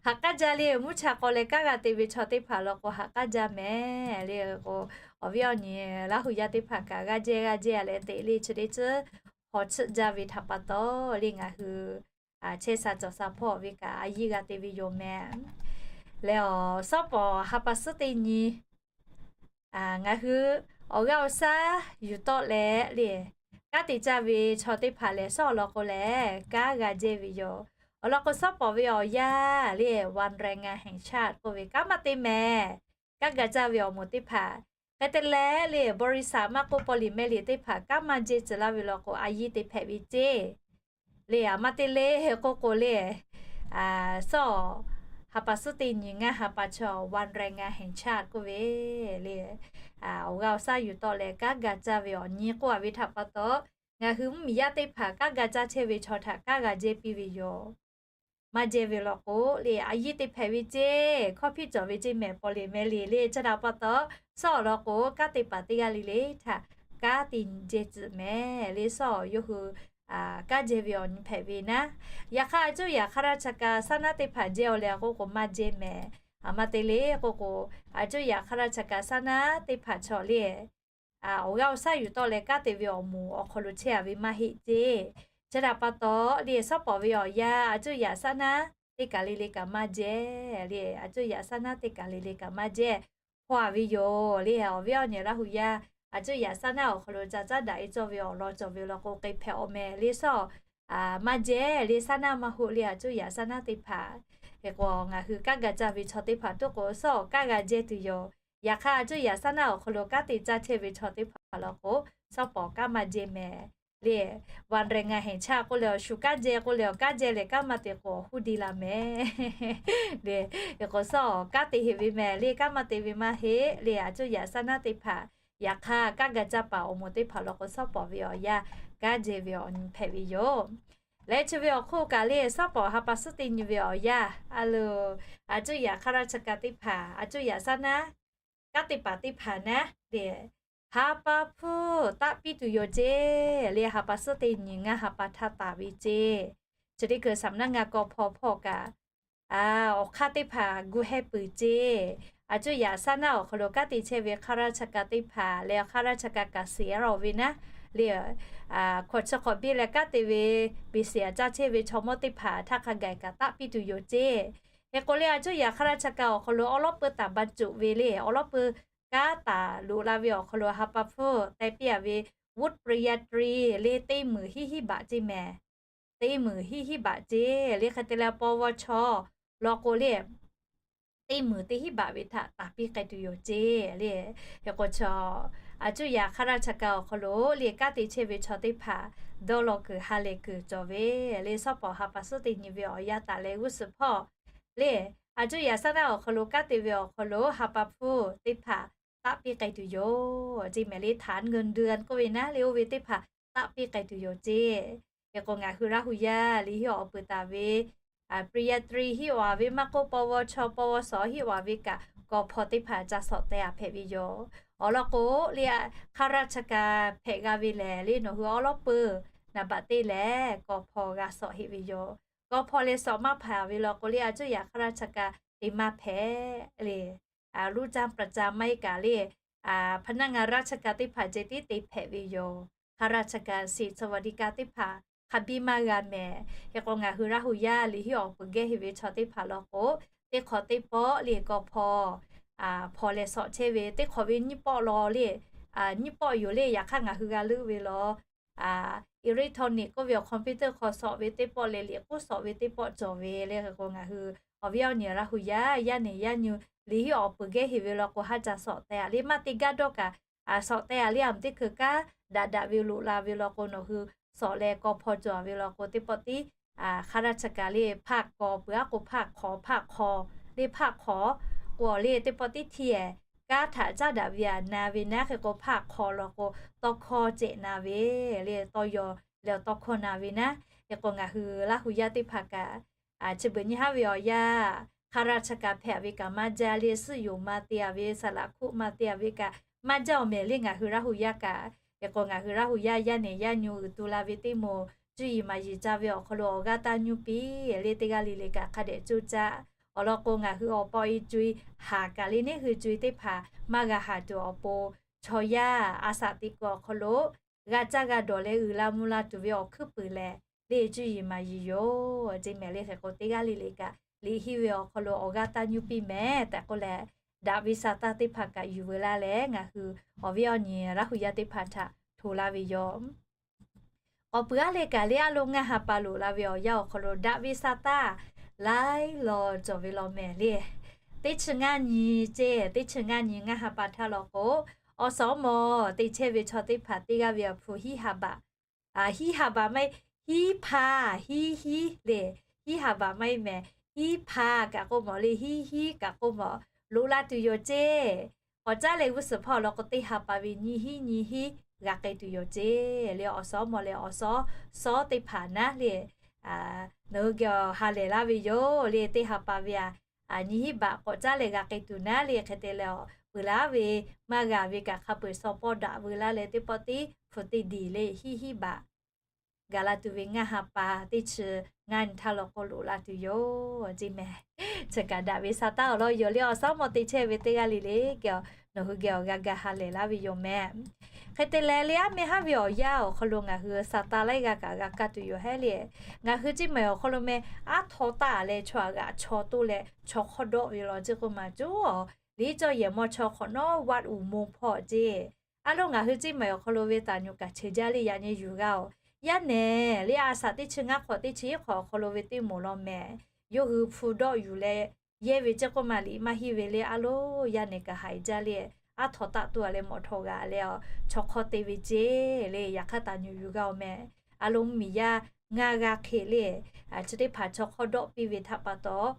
haꞈ k'aˉ jaˇ le mvuhˇ cha k'aw leh kanˉ g'a te ve chaw teˇ hpaˍ law k'o haꞈ k'aˉ jaˇ mehˍ. Le k'o awˬ viˉ awˬ nyi Laˇ hu yaˇ teˇ hpaˍ kaꞈ g'aˇ jehˇ g'aˇ jehˇ leh teꞈ le chi teˇ ceuˬ haw tsuhˆ jaˇ ve htaꞈ pa taw le ngaˬ hui chehˇ sha cawˬ sha hpawˇ ve kaꞈ a yiˇ g'a te ve yoˬ mehˍ. Leh awˬ shawˉ pawˍ ha pa suhˉ teˇ nyi ngaˬ hui awˬ g'aˇ awˬ shaˉ yuˬ tawˆ leh le kanˉ te caˇ ve chaw teˇ hpaˍ lehˬ shawˉ awˬ lawn k'o lehˬ kanˉ g'a jehˇ ve yoˬ. Awˬ lawn k'o shawˉ pawˍ ve awˬ yanˇ le วันแรงงานแห่งชาติ k'oˆ ve kanˉ maˇ te mehˍ. Kanˉ g'a caˇ ve awˬ moˍ teˇ hpaˍ hk'e te leh le บริษัท maˇ k'oˆ paw liꞈ meh liꞈ teˇ hpaˍ kanˉ maˇ jehˇ tcuh laˇ ve law k'o a yiˇ te hpehꞈ ve ceˇ. Le aˬ ma te le k'oˆ k'o le shawˉ ha pa suhˉ teˇ nyi ngaˇ ha pa chaw วันแรงงานแห่งชาติ k'oˆ ve le awˬ g'aˇ awˬ shaˉ yuˬ tawˆ leh kanˉ g'a caˇ ve awˬ nyi k'oˆ a ve htaꞈ pa taw, ngaˬ hui mvuhˇmiˬ yaˇ teˇ hpaˍ kanˉ g'a caˇ chehˇ ve chaw htaꞈ kanˉ g'a jehˇ piˇ ve yoˬ. Maˇ jehˇ ve law k'o le a yiˇ te hpehꞈ ve ceˇ, hkawˇ hpiˇ cawˬ ve ceˇ mehˍ paw liꞈ meh liꞈ le. Chi htaꞈ pa taw shawˉ awˬ lawn k'o kanˉ te paˍ teˇ g'aˇ le le htaꞈ kanˉ te jehˇ tcuh mehˍ. Le shawˉ yawˇ hui kanˉ jehˇ ve awˬ nyi hpehꞈ ve naˉ. Yaꞈ hk'aˇ a cuˇ yaꞈ hk'a raˇ cha ka saˉ naˉ teˇ hpaˍ jehˇ awˬ leh k'oˆ k'o maˇ jehˇ mehˍ. Aˬ ma te le k'oˆ k'o a cuˇ yaꞈ hk'a raˇ cha ka saˉ naˉ teˇ hpaˍ chaw le awˬ g'aˇ awˬ shaˉ yuˬ tawˆ leh kanˉ te ve awˬ moˍ awˬ hk'aw lo chehˇ a ve maˇ heˆ ceˇ. Chi htaꞈ pa taw le shawˉ pawˍ ve awˬ yanˇ a cuˇ yaꞈ saˉ naˉ teˇ kaˬ le le kaꞈ maˇ jehˇ le, a cuˇ yaꞈ saˉ naˉ teˇ kaˬ le le kaꞈ maˇ jehˇ hpaw a ve yoˬ. Le awˬ viˉ awˬ nyi Laˇ hu yaˇ a cuˇ yaꞈ saˉ naˉ awˬ hk'aw lo ca caˉ daꞈ e cawˇ ve awˬ lawn cawˬ ve law k'o k'e hpehꞈ awˬ mehˍ. Le shawˉ maˇ jehˇ le saˉ naˉ maˇ hoˆ le a cuˇ yaꞈ saˉ naˉ teˇ hpaˍ. Hk'e k'o ngaˬ hui kanˉ g'a caˇ ve chaw teˇ hpaˍ tuˉ k'o shawˉ kanˉ g'a jehˇ tuˬ yoˬ. Yaꞈ hk'aˇ a cuˇ yaꞈ saˉ naˉ awˬ hk'aw lo kanˉ te caˇ chehˇ ve chaw teˇ hpaˍ law k'o shawˉ pawˍ kanˉ maˇ jehˇ mehˍ. le, วันแรงงานแห่งชาติ k'oˆ leh awˬ shu kanˉ jehˇ k'oˆ leh awˬ kanˉ jehˇ leh kanˉ maˇ te k'o awˬ huˉ di la mehˍ le. K'o suhˉ kanˉ te heꞈ ve mehˍ le, kanˉ maˇ te ve maˇ heˆ le. A cuˇ yaꞈ saˉ naˉ teˇ hpaˍ, yaꞈ hk'aˇ kanˉ ga caˇ paˍ awˬ moˍ teˇ hpaˍ law k'o, suhˉ pawˍ ve awˬ yanˇ kanˉ jehˇ ve awˬ nyi hpehꞈ ve yoˬ. Leh chi ve awˬ hk'oˆ kaꞈ le, suhˉ pawˍ ha pa suhˉ teˇ nyi ve awˬ yanˇ a loˬ, a cuˇ yaꞈ hk'a laˇ cha ka teˇ hpaˍ, a cuˇ yaꞈ saˉ naˉ kanˉ te paˍ teˇ hpaˍ naˉ le, ha pa hpfuhˇ taˆ piˇ tuˬ yoˬ ceˇ le. Ha pa suhˉ teˇ nyi ngaˇ ha pa htaˇ taˍ ve ceˇ. Chi teˇ hkui saˍ naˆ ngaˇ k'aw hpaw hpawˇ kaꞈ, awˬ hk'aˇ teˇ hpaˍ gu heh peuˬ ceˇ. A cuˇ yaꞈ saˉ naˉ awˬ hk'aw lo kanˉ te chehˇ ve hk'a laˇ cha ka teˇ hpaˍ leh hk'a laˇ cha ka kaꞈ seˍ a lawˬ ve naˉ le, hkawꞈ chi hk'awꞈ biˇ leh kanˉ te ve, beˬ seˍ a caˇ chehˇ ve chaw mawˇ teˇ hpaˍ htaˇ hk'a gaˬ kaꞈ taˆ piˇ tuˬ yoˬ ceˇ. Hk'e k'o le, a cuˇ yaꞈ hk'a laˇ cha ka awˬ hk'aw lo awˉ lawˉ peuˇ taˍ ba coˬ ve le, awˉ lawˉ peuˇ kanˉ taˍ loꞈ la ve awˬ hk'aw lo ha pa hpfuhˇ teh piˇ a ve วุฒิปริญญาตรี le teˇ meunˍ hiˉ hiˉ baꞈ ceˇ mehˍ. Teˇ meunˍ hiˉ hiˉ baꞈ ceˇ le. Hk'e te leh ปวช law k'o le, teˇ meunˍ teˇ hiˉ baꞈ ve htaꞈ taˍ piˇ k'ai tuˬ yoˬ ceˇ le. Hk'e k'o chaw, a cuˇ yaꞈ hk'a laˇ cha ka awˬ hk'aw lo le kanˉ te chehˇ ve chaw teˇ hpaˍ dawˇ law kuiˬ ha lehˬ kuiˬ cawˬ ve le. Suhˉ pawˍ ha pa suhˉ teˇ nyi ve awˬ yanˇ taˍ leh g'uˇ suhˍ hpawˇ le, a cuˇ yaꞈ saˉ naˉ awˬ hk'aw lo kanˉ te ve awˬ hk'aw lo ha pa hpfuhˇ teˇ hpaˍ taˆ piˇ k'ai tuˬ yoˬ ceˇ mehˍ le. ฐานเงินเดือน k'oˆ ve naˉ le, oˇ ve teˇ hpaˍ taˆ piˇ k'ai tuˬ yoˬ ceˇ. Hk'e k'o ngaˬ hui Laˇ hu yaˇ liꞈ hiˆ awˬ peuˬ taˍ ve ปริญญาตรี hiˆ awˬ a ve maˇ k'oˆ ปวช ปวส hiˆ awˬ a ve kaꞈ กพ teˇ hpaˍ ca sawꞈ teh a hpehꞈ ve yoˬ. Awˬ lawn k'o le, hk'a laˇ cha ka hpehꞈ g'a ve lehˬ le, nawˬ hui awˉ lawˉ peuˇ naˍ baꞈ te lehˬ กพ g'a sawꞈ heˆ ve yoˬ. กพ leh sawꞈ maˇ hpaˍ ve law k'o le, a cuˇ yaꞈ hk'a laˇ cha ka te maˇ hpehꞈ le. ลูกจ้างประจำ maˇ heˆ kaꞈ le, พนักงานราชการ teˇ hpaˍ ceh tiˉ te hpehꞈ ve yoˬ. ข้าราชการ สิทธิ์สวัสดิการ teˇ hpaˍ hk'a biˇ maˇ g'a mehˍ. Hk'e k'o ngaˬ hui Laˇ hu yaˇ liꞈ hiˆ awˬ peuˬ geh heˆ ve chaw teˇ hpaˍ law k'o, teˇ hk'awꞈ teˇ pawˆ le กพ hpaw leh sawꞈ chehˇ ve teˇ hk'awꞈ ve nyiˇ pawˆ law le, nyiˇ pawˆ yoˬ le. Yaꞈ hk'aˇ ngaˬ hui g'a leuˆ ve law, electronic k'oˆ ve awˬ computer hk'aw sawꞈ ve teˇ pawˆ leh liꞈ k'uˉ sawꞈ ve teˇ pawˆ cawˬ ve le. Hk'e k'o ngaˬ hui awˬ viˉ awˬ nyi Laˇ hu yaˇ yaˇ nehˬ yaˇ nyu liꞈ hiˆ awˬ peuˬ geh heˆ ve law k'o, haˉ ca sawꞈ teh a le. Maˇ te gaˇ dawˇ kaꞈ sawꞈ teh a le. A mvuhˇ teˇ hkui kanˉ daꞈ daꞈ ve loꞈ la ve law k'o, nawˬ hui sawꞈ leh กพ cawˬ ve law k'o, teˇ pawˆ tiˉ hk'a laˇ cha ka le ภาคก peuˬ aˉ k'o ภาคข ภาคข le ภาคข k'o le, teˇ pawˆ tiˉ htiˇ ehˍ kanˉ htaꞈ caˉ daꞈ ve aꞈ na ve naˉ. Hk'e k'o ภาคข law k'o, tawˇ hkawˇ cehꞈ na ve le, tawˇ yaw leh tawˇ hkawˇ na ve naˉ. Hk'e k'o ngaˬ hui Laˇ hu yaˇ teˇ hpaˍ kaꞈ, chi beuꞈ nyi haˉ ve awˬ yanˇ, hk'a laˇ cha ka hpehꞈ ve kaꞈ maˇ jaˇ le, suhˆ yoˍ maˇ te a ve, saˍ laꞈ hkuˆ maˇ te a ve kaꞈ maˇ jaˇ awˬ mehˍ le ngaˬ hui Laˇ hu yaˇ kaꞈ. Hk'e k'o ngaˬ hui Laˇ hu yaˇ yaˇ nehˬ yaˇ nyu uiˍ tu la ve teˇ moˍ, cuˇ yiˍ maˍ yiˍ ca ve awˬ hk'aw lo awˬ g'aˇ taˇ nyuˇ piˇ le, teˇ g'aˇ le le kaꞈ hk'a dehꞈ coˇ caˇ. Awˬ lawn k'o ngaˬ hui awˬ pa awˬ e co e haˍ kaꞈ le, neˇ hui co e teˇ hpaˍ maˇ g'a haˍ tuˬ awˬ pon, chaw yaˇ a saꞈ teꞈ kuiˬ awˬ hk'aw lo g'a caˇ g'a dawˬ leh uiˍ la mvuh la tuˬ ve awˬ hkuiˉ puiˍ lehˬ le, cuˇ yiˍ maˍ yiˍ yoˬ ceˇ mehˍ le. Hk'e k'o teˇ g'aˇ le le kaꞈ liꞈ hiˆ ve awˬ hk'aw lo awˬ g'aˇ taˇ nyuˇ piˇ mehˍ tehꞈ k'oˆ leh, daꞈ ve sa taˇ teˇ hpaˍ kaꞈ yuˬ veu laˇ leh ngaˬ hui awˬ viˉ awˬ nyi Laˇ hu yaˇ teˇ hpaˍ htaꞈ hto laˇ ve yoˬ. K'awꞈ puiˍ aˉ le kaꞈ le, a loˍ ngaˇ ha pa loꞈ la ve awˬ yanˇ awˬ hk'aw lo daꞈ ve sa taˇ laiˉ law cawˬ ve law mehˍ le. Teˇ chi ngaˇ nyi ceˇ, teˇ chi ngaˇ nyi ngaˇ ha pa htaˇ law k'o, awˬ suhˍ awˬ mawˬ te chehˇ ve chaw teˇ hpaˍ teˇ g'aˇ ve awˬ hpu hiˉ ha baꞈ, hiˉ ha baꞈ maˇ heˆ, hiˉ hpaˇ hiˉ hiˉ le, hiˉ ha baꞈ maˇ heˆ mehˍ, hiˉ hpaˇ kaꞈ k'oˆ mawˬ le, hiˉ hiˉ kaꞈ k'oˆ mawˬ, loꞈ la tuˬ yoˬ ceˇ. K'awꞈ caˉ leh g'uˇ suhˍ hpawˇ law k'o, teˇ ha pa ve nyi hiˉ nyi hiˉ g'a k'ai tuˬ yoˬ ceˇ le. Awˬ suhˍ awˬ mawˬ leh awˬ suhˍ suhˍ teˇ hpaˍ naˉ le, nawˬ hui geh awˬ ha lehˬ laˇ ve yoˬ le. Teˇ ha pa ve a, nyi hiˉ baꞈ k'awꞈ caˉ leh g'a k'ai tuˬ naˉ le. Hk'e te leh awˬ peuˬ laˇ ve maˇ g'a ve kaꞈ hk'a peu-eˬ shaw pawˆ daꞈ veu laˇ leh teˇ pawˆ tiˉ hpu teˇ diˬ le hiˉ hiˉ baꞈ gaˬ la tuˬ ve ngaˇ ha pa teˇ chi ngaˇ nyi htaˇ law k'o loꞈ la tuˬ yoˬ ceˇ mehˍ. Chi kaꞈ daꞈ ve sa taˇ awˬ lawn yoˬ le. Awˬ suhˍ awˬ mawˬ te chehˇ ve teˇ g'aˇ le le, nawˬ hui geh awˬ g'a ga ha lehˬ laˇ ve yoˬ mehˍ. Hk'e te leh le, aˉ meh haˉ ve awˬ yanˇ awˬ hk'aw lo ngaˬ hui sa taˇ laiˉ g'aˇ kaꞈ g'a kaˇ tuˬ yoˬ hehˉ le. Ngaˬ hui ceˇ mehˍ awˬ hk'aw lo meh aˉ htaw taˇ leh chaw aꞈ g'aꞈ chaw toˇ leh chaw hk'awˇ dawˆ ve law ceˇ k'oˆ maˬ coˇ, liꞈ cawˇ yehˬ mawˇ chaw hk'awꞈ nawˉ วัดอุโมงค์ hpawˇ ceˇ. A loˍ ngaˬ hui ceˇ mehˍ awˬ hk'aw lo ve taˍ nyuˬ kaꞈ cheuˬ jaˇ le yaꞈ nyi yuˬ g'a oˬ. Yaˇ nehˬ le a saꞈ teˇ chi ngaˇ hk'awꞈ teˇ chi hiˉ hk'awꞈ awˬ hk'aw lo ve teˇ moˍ law mehˍ, yawˇ hui hpu dawˆ yuˬ leh yehˇ ve ceˇ k'oˆ maˬ liꞈ maˇ henˇ ve le. A loˍ yaˇ nehˬ kaꞈ haiˬ jaˇ le. aˉ htaw taˆ tuˬ a leh mawꞈ htaw g'a leh a, chaw hk'awˇ te ve ceˇ le. Yaꞈ hk'aˇ taˍ nyuˍ yuˬ g'a-oˬ mehˍ. A lo mvuhˇmiˬ yaˇ ngaˇ g'aˇ hk'e le, chi teˇ hpaˍ chaw hk'awˇ dawˆ piˇ ve htaꞈ pa taw,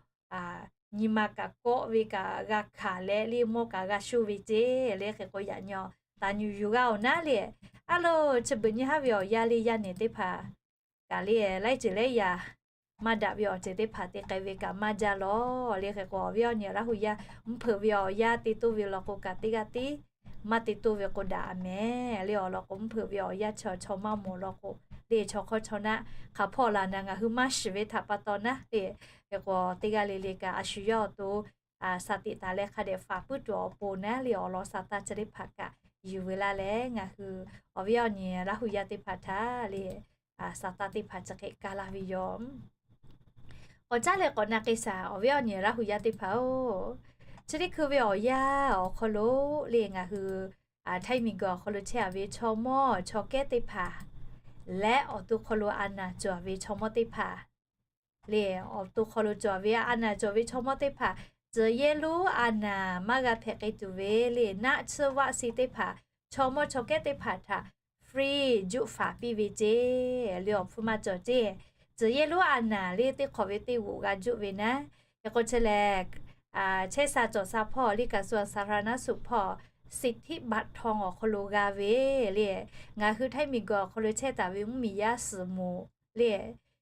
nyi ma kaꞈ kawˆ ve kaꞈ g'a hkanˍ leh le mawˇ kaꞈ g'a shoˇ ve ceˇ le. Hk'e k'o yaꞈ nyi taˍ nyuˍ yuˬ g'a-oˬ naˉ le. A lo chi beuꞈ nyi haˉ ve awˬ yaˇ le yaˇ nehˬ teˇ hpaˍ kaꞈ le laiˉ ceuˬ laiˉ yaꞈ maˇ daꞈ ve awˬ ceuˬ teˇ hpaˍ te k'ai ve kaꞈ maˇ jaˇ lawˬ le. Hk'e k'o awˬ viˉ awˬ nyi Laˇ hu yaˇ mvuhˇ hpeuꞈ ve awˬ yaˇ te toˇ ve law k'o kaꞈ teˇ g'aˇ tiˉ, maˇ te toˇ ve k'o daꞈ a mehˍ le. Awˬ lawn k'o mvuhˇ hpeuꞈ ve awˬ yaˇ chaw chaw maˇ mawˬ law k'o le, chaw hk'awˇ chaw naˆ hk'aˬ hpawˇ laˬ naˍ ngaˬ hui maˇ shiˍ ve htaꞈ pa taw naˉ le. Hk'e k'o teˇ g'aˇ le le kaꞈ a shu yawˇ awˬ to shaˍ tiꞈ taˍ leh hk'a dehꞈ faˍ puiˉ tuˬ awˬ pon naˉ le awˬ lawn sa taˇ chi teˇ hpaˍ kaꞈ yuˬ ve laˇ leh ngaˬ hui awˬ viˉ awˬ nyi Laˇ hu yaˇ teˇ hpaˍ htaꞈ le sa taˇ teˇ hpaˍ chi hk'e kaˇ laˇ ve yoˬ. K'awꞈ caˉ leh k'awꞈ na k'ai shaˍ awˬ viˉ awˬ nyi Laˇ hu yaˇ teˇ hpaˍ-oˬ, chi teˇ hkui ve awˬ yanˇ awˬ hk'aw lo le ngaˬ hui Htaiˇ miˬguiˬ awˬ hk'aw lo chehˇ a ve chaw mawˇ chaw kehˉ teˇ hpaˍ leh awˬ to hk'aw lo a naˍ cawˬ ve chaw mawˇ teˇ hpaˍ le, awˬ to hk'aw lo cawˬ ve a naˍ cawˬ ve chaw mawˇ teˇ hpaˍ, tcuh yehˇ lonˉ a naˍ maˇ g'a hpehꞈ k'ai tuˬ ve le naˆ tsuhˇ vaˆ si teˇ hpaˍ, chaw mawˇ chaw kehˉ teˇ hpaˍ htaꞈ free juˆ faˍ piˇ ve ceˇ le. Awˬ hpfuhˇ maˇ cawˬ ceˇ. Tcuh yehˇ lonˉ a naˍ le teˇ hk'awꞈ ve teˇ g'oꞈ g'a juˆ ve naˉ. Hk'e k'o chi lehˬ, chehˇ sha cawˬ sha hpawˇ le kaꞈ suh saˍ hra naˉ suhˍ hpawˇ siˍ htiˆ baꞈ htaw awˬ hk'aw lo g'a ve le, ngaˬ hui Htaiˇ miˬguiˬ awˬ hk'aw lo chehˇ taˍ ve mvuhˇmiˬ yaˇ suhˍ moˍ le,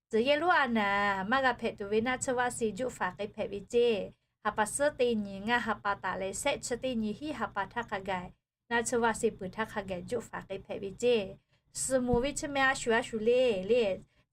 tcuh yehˇ lonˉ a naˍ maˇ g'a hpehꞈ tuˬ ve naˆ tsuhˇ vaˆ si juˆ faˍ k'ai hpehꞈ ve ceˇ. Ha pa suhˉ teˇ nyi ngaˇ ha pa taˍ leh shehˆ chi teˇ nyi hiˉ ha pa htaˇ hk'a gaˬ naˆ tsuhˇ vaˆ si peuˬ htaˇ hk'a gaˬ juˆ faˍ k'ai hpehꞈ ve ceˇ. Suhˍ moˍ ve chi meh a shu a shu le le,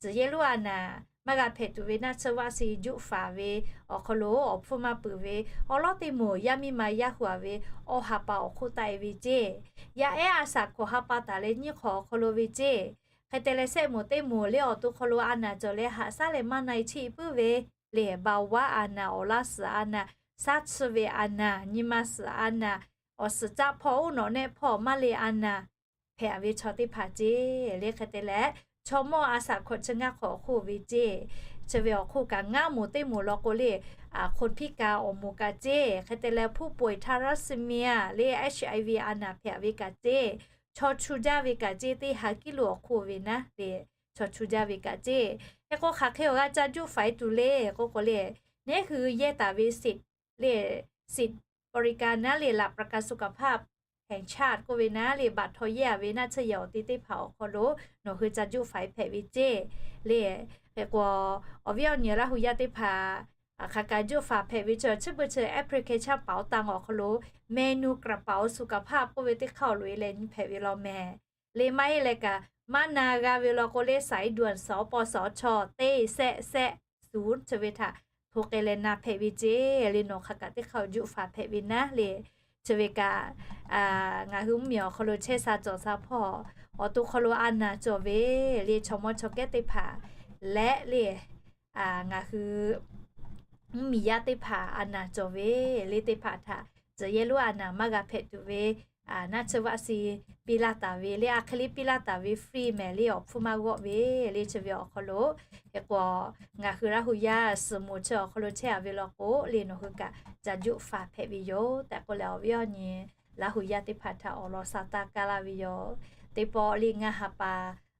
tcuh yehˇ lonˉ a naˍ maˇ g'a hpehꞈ tuˬ ve naˆ tsuhˇ vaˆ si juˆ faˍ ve awˬ hk'aw lo awˬ hpfuhˇ maˇ peuˬ ve awˉ lawˉ teˇ moˍ yaˇ miˇ ma yaˇ hu a ve awˬ ha pa awˬ hk'oˆ taˆ e ve ceˇ. Yaˇ ehˉ a shaꞈ hkawꞈ ha pa taˍ leh nyiˇ hk'awꞈ awˬ hk'aw lo ve ceˇ. Hk'e te leh shehˆ moˍ teˇ moˍ le awˬ to hk'aw lo a naˍ cawˬ leh haꞈ shaˉ leh maˇ na e chiˇ puiˉ ve le, ba waˉ a naˍ, awˬ laˇ suhˍ a naˍ, shaˉ tsuhˇ ve a naˍ, nyi ma suhˍ a naˍ, awˬ suhˍ caˆ hpawˇ oˉ nawꞈ nehˆ hpawˇ maˇ le a naˍ hpehꞈ ve chaw teˇ hpaˍ ceˇ le. Hk'e te leh chaw mawˇ a shaꞈ hkawꞈ chi ngaˇ hk'awꞈ awˬ hk'oˆ ve ceˇ. Chi ve awˬ hk'oˆ kaꞈ ngaˇ moˍ teˇ moˍ law k'o le, คนพิการ awˬ moˍ kaꞈ ceˇ. Hk'e te leh ผู้ป่วยทาลัสซีเมีย le HIV a naˍ hpehꞈ ve kaꞈ ceˇ. Chaw chu jaˇ ve kaꞈ ceˇ, teˇ ha kiˇ lo awˬ hk'oˆ ve naˉ le, chaw chu jaˇ ve kaꞈ ceˇ. Hk'e k'o hk'aˬ hk'e awˬ g'a ca juˆ faˍ e tuˬ le k'oˆ k'o le, neˉ hui yehˇ taˍ ve สิทธิ์ le สิทธิ์บริการ naˉ le หลักประกันสุขภาพแห่งชาติ k'oˆ ve naˉ le baꞈ htaw yehˇ a ve naˆ tsuhˇ yehˬ awˬ te teˇ hpaˍ awˬ hk'aw lo nawˬ hui ca juˆ faˍ e hpehꞈ ve ceˇ le. Hk'e k'o awˬ viˉ awˬ nyi Laˇ hu yaˇ teˇ hpaˍ hk'aˬ kaꞈ juˆ faˍ hpehꞈ ve chi, chi beuꞈ chi application เป๋าตัง awˬ hk'aw lo เมนูกระเป๋าสุขภาพ k'oˆ ve teˇ hk'aˇ awˬ loꞈ e leh nyi hpehꞈ ve law mehˍ. Le maˇ heˆ leh kaꞈ maˇ na g'a ve law k'o le สายด่วน สปสช teˇ shehˆ shehˆ ศูนย์ chi ve htaꞈ hto k'ai leh na hpehꞈ ve ceˇ le. Nawˬ hk'aˬ kaꞈ teˇ hk'aˇ juˆ faˍ hpehꞈ ve naˉ le. Chi ve kaꞈ ngaˬ hui mvuhˇmiˬ awˬ hk'aw lo chehˇ sha cawˬ sha hpawˇ awˬ to hk'aw lo a naˍ cawˬ ve le chaw mawˇ chaw kehˉ teˇ hpaˍ leh le ngaˬ hui mvuhˇmiˬ yaˇ teˇ hpaˍ a naˍ cawˬ ve le teˇ hpaˍ htaꞈ tcuh yehˇ lonˉ a naˍ maˇ g'a hpehꞈ tuˬ ve naˆ tsuhˇ vaˆ si piˇ laˇ taˍ ve le, a hk'e le piˇ laˇ taˍ ve free mehˍ le, awˬ hpfuhˇ maˇ g'awˆ ve le. Chi ve awˬ hk'aw lo hk'e k'o ngaˬ hui Laˇ hu yaˇ suhˍ moˍ chi awˬ hk'aw lo chehˇ a ve law k'o le nawˬ hui kaꞈ ca juˆ faˍ hpehꞈ ve yoˬ tehꞈ k'oˆ leh awˬ viˉ awˬ nyi Laˇ hu yaˇ teˇ hpaˍ htaꞈ awˬ lawn sa taˇ kaˇ laˇ ve yoˬ. Teˇ pawˆ le ngaˇ ha pa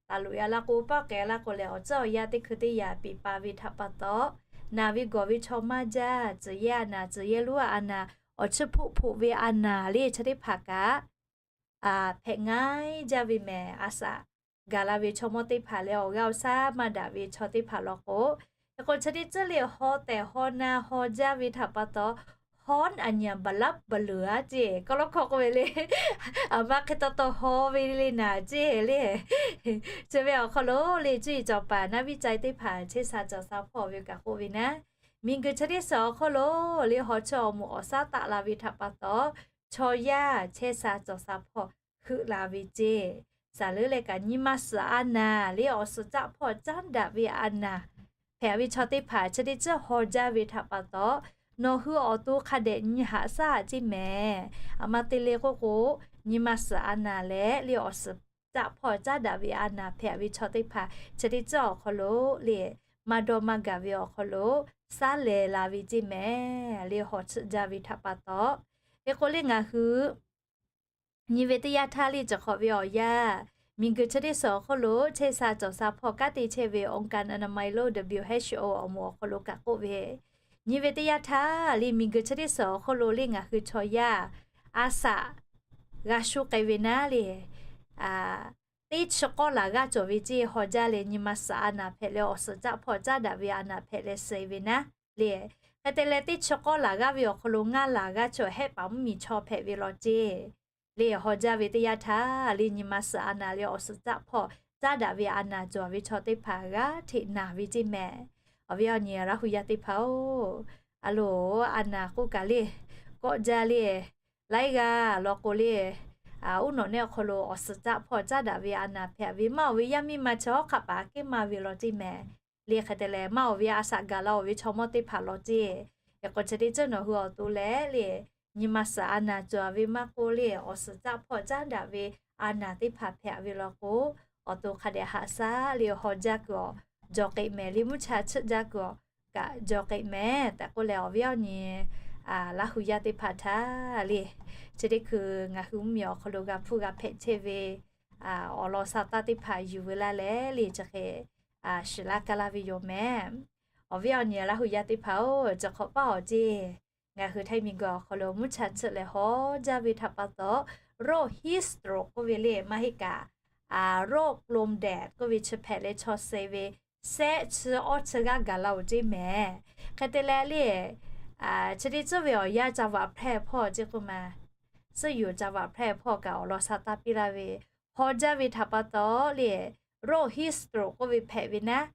taˍ loꞈ e a laˇ k'o, paˆ k'ai a laˇ k'o leh awˬ tcuhˉ awˬ yanˇ teˇ hkui teˇ yanˇ peꞈ pa ve htaꞈ pa taw, naˬ ve gawˬ ve chaw maˇ jaˇ, tcuh yehˇ a naˍ, tcuh yehˇ lonˉ a naˍ, awˬ chiˇ hpoˆ hpoꞈ ve a naˍ le chi teˇ hpaˍ kaꞈ hpehꞈ ngaiˇ jaˇ ve mehˍ. A shaꞈ gaˬ la ve chaw mawˇ teˇ hpaˍ leh awˬ g'aˇ awˬ shaˉ maˇ daꞈ ve chaw teˇ hpaˍ law k'o, hk'e k'o chi teˇ tcuhˉ le haw tehˬ haw na haw jaˇ ve htaꞈ pa taw, ฮ้อน a nyi a baˬ laˉ baˬ leuˬ a ceˇ k'aw lawˉ hkawˇ k'oˆ ve le. A ma hk'e taw taw haw ve le naˍ ceˇ le. Chi ve awˬ hk'aw lo le cuˇ yiˍ cawˬ paˍ naˉ viˉ cai teˇ hpaˍ chehˇ sha cawˬ sha hpawˇ ve kaꞈ k'oˆ ve naˉ, miˬguiˬ chi teˇ suhˍ awˬ hk'aw lo le haw chi awˬ moˍ awˬ shaˉ taˆ la ve htaꞈ pa taw, chaw yaˇ chehˇ sha cawˬ sha hpawˇ heuˆ la ve ceˇ. Saˍ leuˉ leh kaꞈ nyi ma suhˍ a naˍ le awˬ suhˍ caˆ hpawˇ caˉ daꞈ ve a naˍ hpehꞈ ve chaw teˇ hpaˍ chi teˇ tcuhˉ haw jaˇ ve htaꞈ pa taw, nawˬ hui awˬ to hk'a dehꞈ nyi haꞈ shaˉ a ceˇ mehˍ. A ma te le k'oˆ k'o, nyi ma suhˍ a naˍ leh le awˬ suhˍ caˆ hpawˇ caˉ daꞈ ve a naˍ hpehꞈ ve chaw teˇ hpaˍ chi teˇ tcuhˉ awˬ hk'aw lo le maˇ dawˇ maˇ gaˬ ve awˬ hk'aw lo shaˉ lehˬ la ve ceˇ mehˍ le haw chiˆ jaˇ ve htaꞈ pa taw. Hk'e k'o le ngaˬ hui Nyi ve teˇ yanˇ htaˇ le, cawˬ hk'awꞈ ve awˬ yanˇ, miˬguiˬ chi teˇ suhˍ awˬ hk'oˆ lo chehˇ sha cawˬ sha hpawˇ kanˉ te chehˇ ve องค์การอนามัยโลก WHO awˬ moˍ awˬ hk'aw lo kaꞈ k'oˆ ve, nyi ve teˇ yanˇ htaˇ le, miˬguiˬ chi teˇ suhˍ awˬ hk'oˆ lo le ngaˬ hui chaw yaˇ a shaꞈ g'a shuˉ k'ai ve naˉ le, teˇ chi k'awˇ laˬ g'aˇ cawˬ ve ceˇ haw jaˇ leh, nyi ma suhˍ a naˍ hpehꞈ leh awˬ suhˍ caˆ hpawˇ caˉ daꞈ ve a naˍ hpehꞈ leh suh ve naˉ le. Hk'e te leh, teˇ chi k'awˇ laˬ g'aˇ ve awˬ hk'aw lo ngaˇ laˬ g'aˇ cawˬ hehˆ paˍ mvuhˇmiˬ chaw hpehꞈ ve law ceˇ le. Haw jaˇ ve teˇ yanˇ htaˇ le, nyi ma suhˍ a naˍ leh awˬ suhˍ caˆ hpawˇ caˉ daꞈ ve a naˍ cawˬ ve chaw teˇ hpaˍ g'aˇ hteꞈ naˬ ve ceˇ mehˍ. Awˬ viˉ awˬ nyi Laˇ hu yaˇ teˇ hpaˍ-oˬ, a loˍ, a naˍ k'oˆ kaꞈ le, kawˆ jaˇ le, laiˉ g'aˇ law k'o le, uˉ nawꞈ nehˆ awˬ hk'aw lo awˬ suhˍ caˆ hpawˇ caˉ daꞈ ve a naˍ hpehꞈ ve maˇ oˬ ve, yaˇ miˇ ma chi hawˉ hk'aˆ paˍ kehˉ maˇ ve law ceˇ mehˍ. Le hk'e te leh, maˇ oˬ ve a shaꞈ gaˬ la oˬ ve chaw mawˇ teˇ hpaˍ law ceˇ. Eˬ k'o chi teˇ ceuˬ nawˬ hui awˬ to leh le, nyi ma suhˍ a naˍ cawˬ ve maˇ k'oˆ le, awˬ suhˍ caˆ hpawˇ caˉ daꞈ ve a naˍ teˇ hpaˍ hpehꞈ ve law k'o, awˬ to hk'a dehꞈ haꞈ shaˉ le, haw jaˇ kuiˬ awˬ jawˬ k'eꞈ mehˍ le, mvuhˇ cha chiˆ jaˇ kuiˬ awˬ kaꞈ jawˬ k'eꞈ mehˍ tehꞈ k'oˆ leh, awˬ viˉ awˬ nyi Laˇ hu yaˇ teˇ hpaˍ htaꞈ le, chi teˇ hkui ngaˬ hui mvuhˇmiˬ awˬ hk'aw lo g'a hpuˇ g'a hpehꞈ chehˇ ve awˬ lawn sa taˇ teˇ hpaˍ yuˬ ve laˇ leh le, chi hk'e shiˍ laˇ kaˇ laˇ ve yoˬ mehˍ. Awˬ viˉ awˬ nyi Laˇ hu yaˇ teˇ hpaˍ-oˬ, cawˬ hk'awꞈ paˇ awˬ ceˇ, ngaˬ hui Htaiˇ miˬguiˬ awˬ hk'aw lo mvuhˇ cha chiˆ leh haw jaˇ ve htaꞈ pa taw, โรคฮีทสโตรก k'oˆ ve le, maˇ heˆ kaꞈ โรคลมแดด k'oˆ ve chi hpehꞈ leh chaw suh ve shehˆ chi awˇ chi g'aˇ gaˬ la oˬ ceˇ mehˍ. Hk'e te leh le, chi teˇ ceuˬ ve awˬ yanˇ ca vaꞈ hpehˇ hpawˇ ceˇ k'oˆ ma, suhˉ yoˬ ca vaꞈ hpehˇ hpawˇ kaꞈ awˬ lawn sa taˇ piˇ laˇ ve, haw jaˇ ve htaꞈ pa taw le, โรคฮีทสโตรก k'oˆ ve hpehꞈ ve naˉ,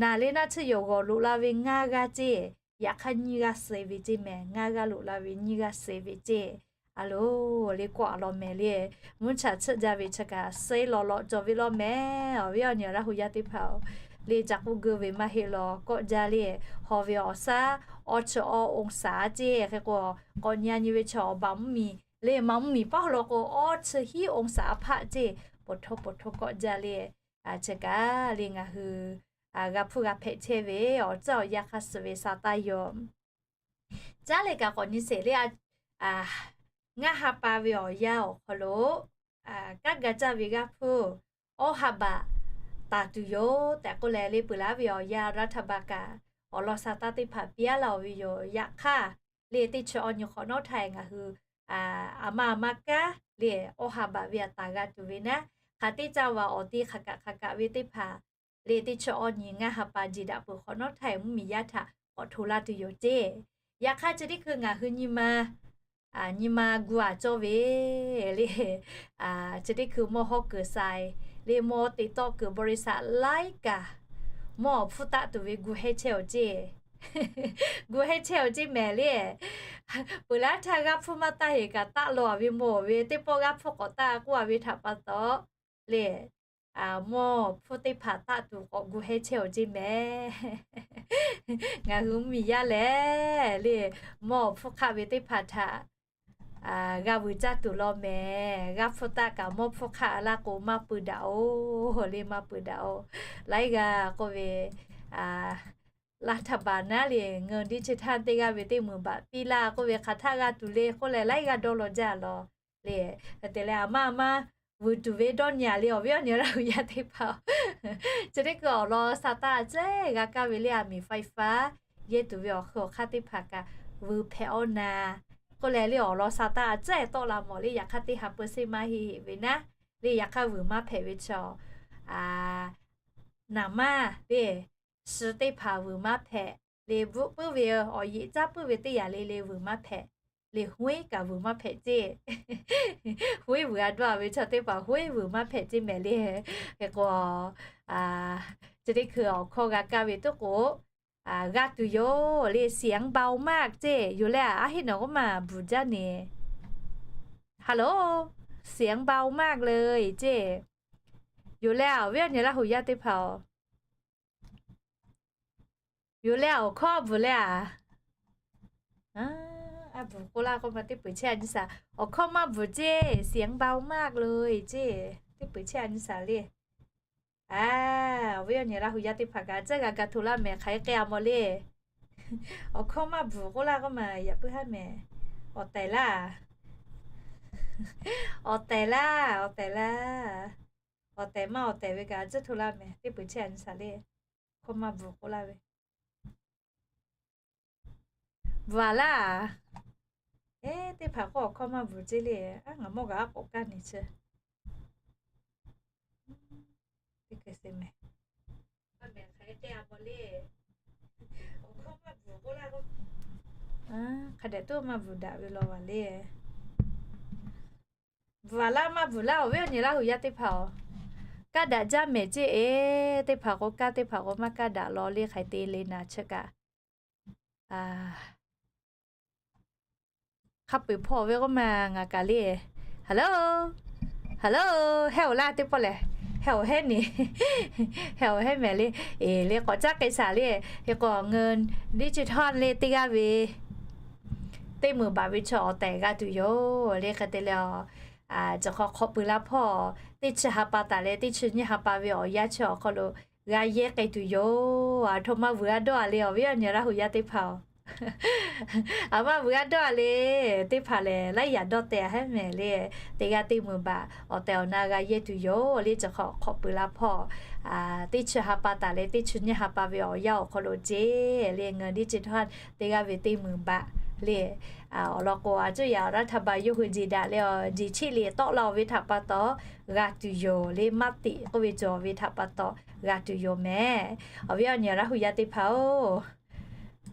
naˬ le naˉ chi yoˬ g'awˬ loꞈ la ve ngaˇ g'aˇ ceˇ, yaꞈ hk'aˇ nyiˇ g'aˇ suh ve ceˇ mehˍ, ngaˇ g'aˇ loꞈ la ve nyiˇ g'aˇ suh ve ceˇ. A loˍ, le kawˆ a law mehˍ le, mvuhˇ cha chiˆ jaˇ ve chi kaꞈ suh lawꞈ lawꞈ cawˬ ve law mehˍ. Awˬ viˉ awˬ nyi Laˇ hu yaˇ teˇ hpaˍ-oˬ, le ca k'oˆ geu ve maˇ heˆ law, kawˆ jaˇ le, haw ve awˬ shaˉ awˇ chi awˇ องศา ceˇ. Hk'e k'o, k'awꞈ nyi a nyi ve chi awˬ baˬ mvuhˇmiˬ le, maˍ mvuhˇmiˬ paˇ law k'o, awˇ chi hiˉ องศา hpaˆ ceˇ, poˬ htaw poˬ htaw kawˆ jaˇ le. Chi kaꞈ le ngaˬ hui g'a hpuˇ g'a hpehꞈ chehˇ ve awˬ tcuhˇ awˬ yanˇ hk'a suh ve sa taˇ yoˬ. Caˉ leh kaꞈ k'awꞈ nyi sheˍ le, ngaˇ ha pa ve awˬ yanˇ awˬ hk'aw lo kanˉ ga caˇ ve g'aˇ hpuˇ awˇ ha baꞈ taˍ tuˬ yoˬ tehꞈ k'oˆ leh le, peuˬ laˇ ve awˬ yanˇ รัฐบาล kaꞈ awˬ lawn sa taˇ teˇ hpaˍ piˇ laˇ-oˬ ve yoˬ. Yaꞈ hk'aˇ le, teˇ chi awˇ nyi hk'awꞈ nawˉ htaˇ ngaˬ hui a ma a ma kanˉ le, awˇ ha baꞈ ve a taˍ g'a tuˬ ve naˉ, hk'aˬ teˇ caˇ vaꞈ awˬ ti hk'aˬ kaꞈ hk'aˬ kaꞈ ve teˇ hpaˍ le, teˇ chi awˇ nyi ngaˇ ha pa jeˬ daꞈ peuˬ hk'awꞈ nawˉ htaˇ mvuhˇmiˬ yaˇ htaꞈ k'awꞈ hto laˇ tuˬ yoˬ ceˇ. Yaꞈ hk'aˇ chi teˇ hkui ngaˬ hui nyi ma nyi ma gu a cawˇ ve le, chi teˇ hkui mawˇ hawˉ kuiˬ sai le, mawˇ teꞈ tawˆ kuiˬ บริษัท laiˉ kaꞈ mawˇ awˬ hpfuhˇ taˆ tuˬ ve gu hehˇ chehˇ-oˬ ceˇ. Gu hehˇ chehˇ-oˬ ceˇ mehˍ le. Peuˬ laˇ htaˇ g'aˇ hpfuhˇ maˇ taˆ heˍ kaꞈ taˆ law a ve mawˇ ve teˇ pawˆ g'aˇ hpfuhˇ k'awꞈ taˆ k'oˆ a ve htaꞈ pa taw le, mawˇ hpfuhˇ teˇ hpaˍ taˆ tuˬ k'awꞈ gu hehˇ chehˇ-oˬ ceˇ mehˍ. Ngaˬ hui mvuhˇmiˬ yaˇ lehˬ le, mawˇ awˬ hpfuhˇ hk'aˆ ve teˇ hpaˍ htaꞈ g'a vuiˬ caˇ tuˬ law mehˍ. G'aˇ hpfuhˇ taˆ kaꞈ mawˇ hpfuhˇ hk'aˆ laˇ k'o maˇ pui daꞈ-oˬ le, maˇ pui daꞈ-oˬ. Laiˉ g'aˇ k'oˆ ve, รัฐบาล naˉ le, เงินดิจิทัล teˇ g'aˇ ve teˇ meunˍ baꞈ piˇ laˇ k'oˆ ve hk'aˬ htaˆ g'a tuˬ le k'oˆ leh, laiˉ g'aˇ dawˇ law jaˇ law le. Hk'e te leh a ma a ma vuiˬ tuˬ ve dawˇ nyi a le, awˬ viˉ awˬ nyi Laˇ hu yaˇ teˇ hpaˍ-oˬ, chi teˇ hkui awˬ lawn sa taˇ a cehˉ g'a kaˇ ve le, a miˬ ไฟฟ้า yehˇ tuˬ ve awˬ hk'ui awˬ hk'aˇ teˇ hpaˍ kaꞈ vuiˬ hpehꞈ awˬ na k'oˆ leh le, awˬ lawn sa taˇ a cehˉ tawˆ la mawˬ le. Yaꞈ hk'aˇ teˇ ha peu sheˆ maˇ heˆ heˆ ve naˉ le, yaꞈ hk'aˇ vuiˬ maˇ hpehꞈ ve chaw naˍ maˇ le, suh teˇ hpaˍ vuiˬ maˇ hpehꞈ le, bvuhˆ puiˉ ve awˬ yeꞈ caˉ puiˉ ve teˇ yanˇ le le vuiˬ maˇ hpehꞈ le, hoˉ kaꞈ vuiˬ maˇ hpehꞈ ceˇ. Hoˉ vuiˬ a dawˇ a ve chaw teˇ hpaˍ hoˉ vuiˬ maˇ hpehꞈ ceˇ mehˍ le. Hk'e k'o, chi teˇ hkui awˬ hkawˇ g'a kaˇ ve tuˉ k'o, g'a tuˬ yoˬ le, เสียงเบามาก ceˇ. Yoˬ leh a, a heˆ nawˬ k'oˆ maˬ bvuhˬ jaˇ ne. Hello, เสียงเบามากเลย ceˇ. Yoˬ leh a, awˬ viˉ awˬ nyi Laˇ hu yaˇ teˇ hpaˍ-oˬ, yoˬ leh a, awˬ hkawˇ bvuhˬ leh a, a bvuhˬ k'oˆ laˇ k'oˆ ma teˇ peuˬ chehˇ a nyi shaˍ. Awˬ hkawˇ maˇ bvuhˬ ceˇ, เสียงเบามากเลย ceˇ, teˇ peuˬ chehˇ a nyi shaˍ le. A, awˬ viˉ awˬ nyi Laˇ hu yaˇ teˇ hpaˍ kaꞈ cehˉ g'a ga hto laˇ mehˍ, hk'aˬ hk'e k'ai a mawˬ le. Awˬ hkawˇ maˇ bvuhˬ k'oˆ laˇ k'oˆ ma yaꞈ puiˉ haˉ mehˍ. Awˬ tehˬ laˇ. Awˬ tehˬ laˇ, awˬ tehˬ laˇ. Awˬ tehˬ maˇ awˬ tehˬ ve kaꞈ tcuhˉ hto laˇ mehˍ. Teˇ peuˬ chehˇ a nyi shaˍ le. Hkawˇ maˇ bvuhˬ k'oˆ laˇ ve, bvuhˬ a laˇ. Eˉ, teˇ hpaˍ k'o awˬ hkawˇ maˇ bvuhˬ ceˇ le. Aˉ, ngaˬ mawˇ g'a aˉ k'awꞈ kaˇ nyi chi. Teˇ hkui se mehˍ. Hk'a dehꞈ tuˉ maˇ bvuhˬ daꞈ ve law vaˬ le. Bvuhˬ a laˇ maˇ bvuhˬ laˇ, awˬ viˉ awˬ nyi Laˇ hu yaˇ teˇ hpaˍ-oˬ, kaˇ daꞈ jaˇ mehˍ ceˇ. Eˉ, teˇ hpaˍ k'o kaˇ, teˇ hpaˍ k'o maˇ kaˇ daꞈ law le. Hk'aˬ hk'e te le naˍ chi kaꞈ, hk'a peu-eˬ hpawˇ ve k'oˆ ma ngaˬ kaꞈ le. Hello, hello, hehˉ-oˬ laˇ teˇ pawˆ lehˬ, hehˉ-oˬ hehˉ nyi, hehˉ-oˬ hehˉ mehˍ le. Eˬ, le k'awꞈ caˉ k'ai shaˍ le. Hk'e k'o ngaˬ hui digital le teˇ g'aˇ ve teˇ meunˍ baꞈ ve chaw awˬ tehˬ g'a tuˬ yoˬ le. Hk'e te leh, cawˬ hk'aw hk'awꞈ pui laˇ hpawˇ teˇ chi ha pa taˍ leh teˇ chi nyiˇ ha pa ve awˬ yanˇ chi awˬ hk'aw lo g'a yehˇ k'ai tuˬ yoˬ. Aˬ htoꞈ ma bvuhˬ g'a dawˇ a le, awˬ viˉ awˬ nyi Laˇ hu yaˇ teˇ hpaˍ-oˬ. Aˬ, maˇ bvuhˬ g'a dawˇ a le. Teˇ hpaˍ lehˬ laiˉ yaꞈ dawˇ teh a hehˉ mehˍ le. Teˇ g'aˇ teˇ meunˍ baꞈ awˬ tehˬ awˬ na g'a yehˇ tuˬ yoˬ le. Cawˬ hk'aw hk'awꞈ pui laˇ hpawˇ teˇ chi ha pa taˍ leh teˇ chi nyiˇ ha pa ve awˬ yanˇ awˬ hk'aw lo ceˇ le, ngaˬ hui digital teˇ g'aˇ ve teˇ meunˍ baꞈ le. Awˬ lawn k'o, a cuˇ yaꞈ รัฐบาล yawˇ hui jeˬ daꞈ leh awˬ jeˬ cheˆ le tawˆ la-oˬ ve htaꞈ pa taw g'a tuˬ yoˬ le. Maˇ tiꞈ k'oˆ ve cawˬ ve htaꞈ pa taw g'a tuˬ yoˬ mehˍ. Awˬ viˉ awˬ nyi Laˇ hu yaˇ teˇ hpaˍ-oˬ,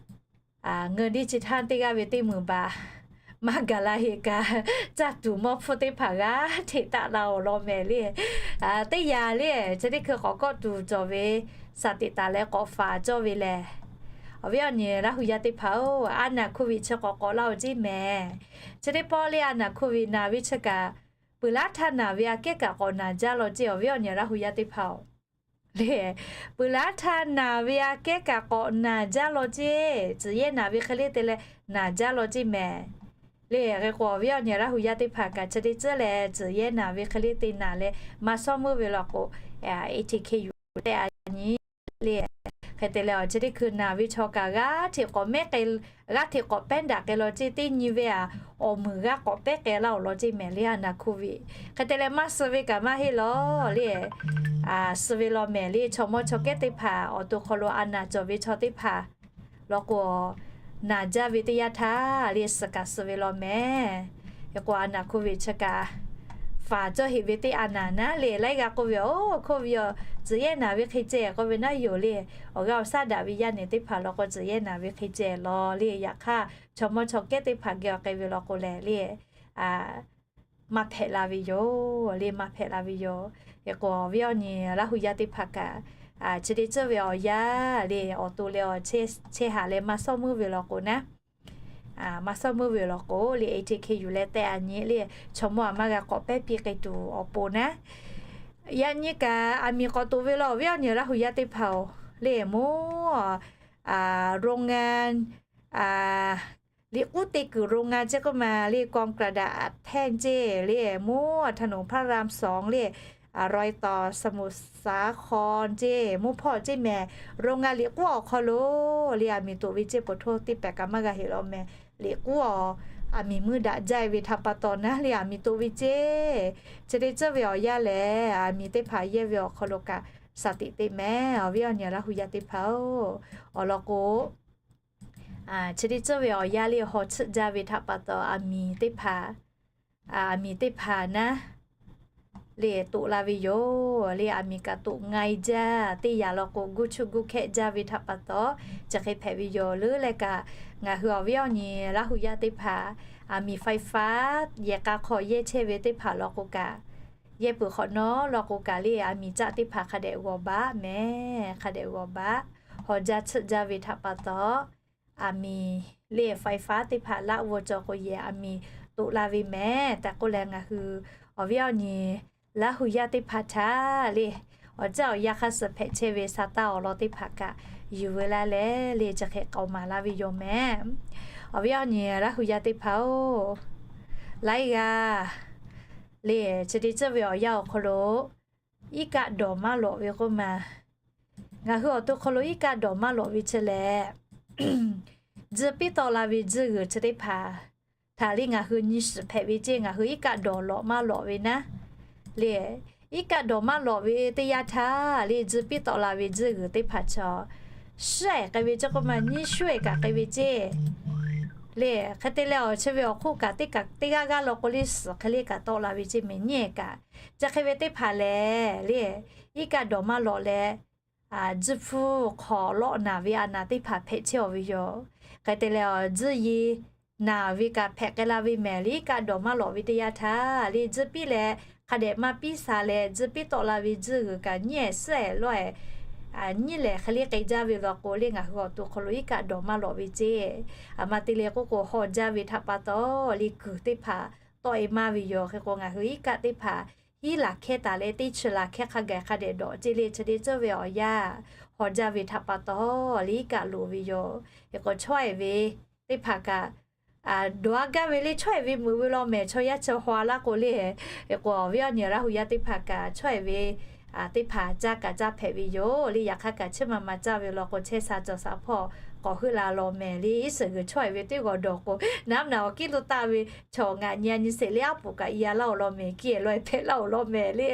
ngaˬ hui digital teˇ g'aˇ ve teˇ meunˍ baꞈ maˇ gaˬ la heˆ kaꞈ, caˇ tuˬ mawˇ hpfuhˇ teˇ hpaˍ g'aˇ hteꞈ taˆ la-oˬ law mehˍ le. Teˇ yanˇ le, chi teˇ hkui k'awꞈ kawˆ tuˬ cawˬ ve, shaˍ tiꞈ taˍ leh k'awꞈ faˍ cawˇ ve lehˬ, awˬ viˉ awˬ nyi Laˇ hu yaˇ teˇ hpaˍ-oˬ, a naˍ โควิด chi k'awꞈ k'awꞈ laˇ-oˬ ceˇ mehˍ. Chi teˇ pawˆ le a naˍ โควิด naˬ ve chi kaꞈ, peuˬ laˉ htaˇ naˬ ve aꞈ kehˉ kaꞈ k'awꞈ naˬ jaˇ law ceˇ, awˬ viˉ awˬ nyi Laˇ hu yaˇ teˇ hpaˍ-oˬ le. Peuˬ laˉ htaˇ naˬ ve aꞈ kehˉ kaꞈ k'awꞈ naˬ jaˇ law ceˇ. Tcuhˬ yehˇ naˬ ve hk'e le te leh naˬ jaˇ law ceˇ mehˍ le. Hk'e k'o awˬ viˉ awˬ nyi Laˇ hu yaˇ teˇ hpaˍ kaꞈ chi teˇ tcuhˉ leh tcuhˬ yehˇ naˬ ve hk'e le te naˬ leh maˇ shawˉ meuˇ ve law k'o, A T K U tehꞈ a nyi le. Hk'e te leh awˬ chi teˇ hkui naˬ ve chaw kaꞈ g'aˇ hteꞈ k'awꞈ mehˉ k'ai, g'aˇ hteꞈ k'awꞈ pehˉ daꞈ k'ai law ceˇ. Teˇ nyi ve aꞈ, awˬ meunˍ g'aˇ k'awꞈ pehˉ k'ai laˇ-oˬ law ceˇ mehˍ le, a naˍ โควิด. Hk'e te leh maˇ suh ve kaꞈ maˇ heˆ law le. Suh ve law mehˍ le, chaw mawˇ chaw kehˉ teˇ hpaˍ awˬ to hk'aw lo a naˍ cawˬ ve chaw teˇ hpaˍ law k'o, naˬ jaˇ ve teˇ yanˇ htaˇ le suh kaꞈ suh ve law mehˍ. Hk'e k'o a naˍ โควิด chi kaꞈ faˍ cawˇ heꞈ ve teˇ a naˍ naˉ le laiˉ g'aˇ k'oˆ ve, Oˬ, โควิด tcuhˬ yehˇ naˬ ve hk'e ceh k'oˆ ve naˉ yoˬ le. Awˬ g'aˇ awˬ shaˉ daꞈ ve yaˇ nehˬ teˇ hpaˍ law k'o tcuhˬ yehˇ naˬ ve hk'e ceh law le. Yaꞈ hk'aˇ chaw mawˇ chaw kehˉ teˇ hpaˍ geh awˬ k'ai ve law k'o lehˬ le, maˇ hpehꞈ la ve yoˬ le, maˇ hpehꞈ la ve yoˬ. Hk'e k'o awˬ viˉ awˬ nyi Laˇ hu yaˇ teˇ hpaˍ kaꞈ, chi teˇ tcuhˉ ve awˬ yanˇ le awˬ to leh awˬ chehˇ haꞈ leh maˇ shawˉ meuˇ ve law k'o naˉ, maˇ shawˉ meuˇ ve law k'o le A T K U leh tehꞈ a nyi le, chaw mawˇ aꞈ maˇ g'a k'awꞈ pehˉ piˇ k'ai tuˬ awˬ pon naˉ, yaꞈ nyi kaꞈ aˬ miˍ k'awꞈ toꞈ ve law awˬ viˉ awˬ nyi Laˇ hu yaˇ teˇ hpaˍ-oˬ le, mawˇ โรงงาน liꞈ k'uˉ te kuiˬ โรงงาน ceˇ k'oˆ ma le, กองกระดาษแท่ง ceˇ le, mawˇ ถนนพระรามสอง le, รอยต่อสมุทรสาคร ceˇ mawˇ hpawˇ ceˇ mehˍ. โรงงาน liꞈ k'uˉ awˬ hk'aw lo le aˬ miˍ toꞈ ve ceˇ, ปตท teˇ pehˍ kaꞈ maˇ g'a heˆ law mehˍ. Liꞈ k'uˉ awˬ aˬ miˍ mui daꞈ jaˇ ve htaꞈ pa taw naˉ le aˬ miˍ toꞈ ve ceˇ. Chi teˇ tcuhˉ ve awˬ yanˇ lehˬ aˬ miˍ teˇ hpaˍ yehˇ ve awˬ hk'aw lo kaꞈ shaˍ tiꞈ te mehˍ, awˬ viˉ awˬ nyi Laˇ hu yaˇ teˇ hpaˍ-oˬ. Awˬ lawn k'o, chi teˇ tcuhˉ ve awˬ yanˇ le haw tsuhˆ jaˇ ve htaꞈ pa taw aˬ miˍ teˇ hpaˍ, aˬ miˍ teˇ hpaˍ naˉ le toꞈ la ve yoˬ le. Aˬ miˍ kaꞈ toꞈ nga-e jaˇ, teˇ yanˇ law k'o guˇ chuˇ guˇ hkehˆ jaˇ ve htaꞈ pa taw chi hk'e hpehꞈ ve yoˬ le. Leh kaꞈ ngaˬ hui awˬ viˉ awˬ nyi Laˇ hu yaˇ teˇ hpaˍ aˬ miˍ ไฟฟ้า yehˬ k'a hk'aw yehˇ chehˇ ve teˇ hpaˍ law k'o kaꞈ, yehˇ peuˬ hk'awꞈ nawˉ law k'o kaꞈ le aˬ miˍ caˆ teˇ hpaˍ hk'a dehꞈ g'awˬ baˆ mehˍ, hk'a dehꞈ g'awˬ baˆ. Haw jaˇ tsuhˆ jaˇ ve htaꞈ pa taw aˬ miˍ le ไฟฟ้า teˇ hpaˍ laˆ g'aw cawˬ k'o yehˬ aˬ miˍ toꞈ la ve mehˍ tehꞈ k'oˆ leh ngaˬ hui awˬ viˉ awˬ nyi Laˇ hu yaˇ teˇ hpaˍ htaꞈ le awˬ caˇ awˬ yanˇ hk'a suh hpehꞈ chehˇ ve sa taˇ awˬ lawn teˇ hpaˍ kaꞈ yuˬ veu laˇ leh le chi hk'e k'awꞈ maˍ laˇ ve yoˬ mehˍ. Awˬ viˉ awˬ nyi Laˇ hu yaˇ teˇ hpaˍ-oˬ, laiˉ g'aˇ le chi teˇ tcuhˉ ve awˬ yanˇ awˬ hk'aw lo iˉ kaˆ dawˬ maˇ lawꞈ ve k'oˆ ma. Ngaˬ hui awˬ to hk'aw lo iˉ kaˆ dawˬ maˇ lawꞈ ve chi lehˬ, tzuhˇ piˇ tawˆ la ve tzuhˇ g'uiˬ chi teˇ hpaˍ htaꞈ le ngaˬ hui nyi shiˍ hpehꞈ ve ceˇ. Ngaˬ hui iˉ kaˆ dawˬ lawꞈ maˇ lawꞈ ve naˉ le, iˉ kaˆ dawˬ maˇ lawꞈ ve teˇ yanˇ htaˇ le, tzuhˇ piˇ tawˆ la ve tzuhˇ g'uiˬ teˇ hpaˍ chaw shuˉ-ehˍ k'ai ve ceˇ k'oˆ ma, nyiˇ shuˉ-ehˍ kaꞈ k'ai ve ceˇ le. Hk'e te leh awˬ chi ve awˬ hk'oˆ kaꞈ teˇ kaꞈ teˇ g'aˇ g'aˇ law k'o le, suhˍ hk'e le kaꞈ tawˆ la ve ceˇ mehˍ nyiˇ-ehˍ kaꞈ. Chi hk'e ve teˇ hpaˍ lehˬ le, iˉ kaˆ dawˬ maˇ lawꞈ leh, tzuhˇ hpfuhˇ hk'awꞈ lawˆ naˍ ve a naˍ teˇ hpaˍ hpehꞈ chehˇ-aw ve yoˬ. Hk'e te leh awˬ tzuhˇ ye naˍ ve kaꞈ hpehꞈ k'ai la ve mehˍ le, iˉ kaˆ dawˬ maˇ lawꞈ ve teˇ yanˇ htaˇ le, tzuhˇ piˇ leh hk'a dehꞈ maˇ piˇ sha leh, tzuhˇ piˇ tawˆ la ve tzuhˇ g'uiˬ kaꞈ nyiˇ-ehˍ suhˉ-ehˍ lawˇ-ehˍ nyiˇ lehˬ hk'e le k'ai jaˇ ve law k'o le, ngaˬ hui awˬ to hk'aw lo iˉ kaˆ dawˬ maˇ lawꞈ ve ceˇ. A ma te leh k'oˆ k'o, haw jaˇ ve htaꞈ pa taw le, kuiˬ teˇ hpaˍ tawˆ-e maˇ ve yoˬ. Hk'e k'o, ngaˬ hui iˉ kaˆ teˇ hpaˍ hiˉ laˬ hkehˇ taˍ leh, teˇ chi laˬ hkehˇ hk'a gaˬ hk'a dehꞈ dawꞈ ceˇ le. Chi teˇ ceuˬ ve awˬ yanˇ haw jaˇ ve htaꞈ pa taw le, iˉ kaˆ loˍ ve yoˬ. Hk'e k'o, chaweh ve teˇ hpaˍ kaꞈ dawˬ-a gaˇ ve le, chaweh ve meuꞈ ve law mehˍ, chaw yaˇ chi haw-a laˇ k'o le. Hk'e k'o, awˬ viˉ awˬ nyi Laˇ hu yaˇ teˇ hpaˍ kaꞈ chaweh ve teˇ hpaˍ caˇ kaꞈ caˇ hpehꞈ ve yoˬ le. Yaꞈ hk'aˇ kaꞈ chiˇ ma ma caˇ ve law k'o, chehˇ sha cawˬ sha hpawˇ k'awꞈ heuˆ la law mehˍ le. Iˉ shiˍ g'uiˬ chaweh ve teˇ g'awˬ dawˬ k'o, naˉ naˍ awˬ kiˉ lo taˆ ve chaw ngaˬ nyi a nyi sheˍ le, aˉ poꞈ kaꞈ i-a laˇ-oˬ law mehˍ, kiˇ-ehˍ laweh hpehꞈ laˇ-oˬ law mehˍ le.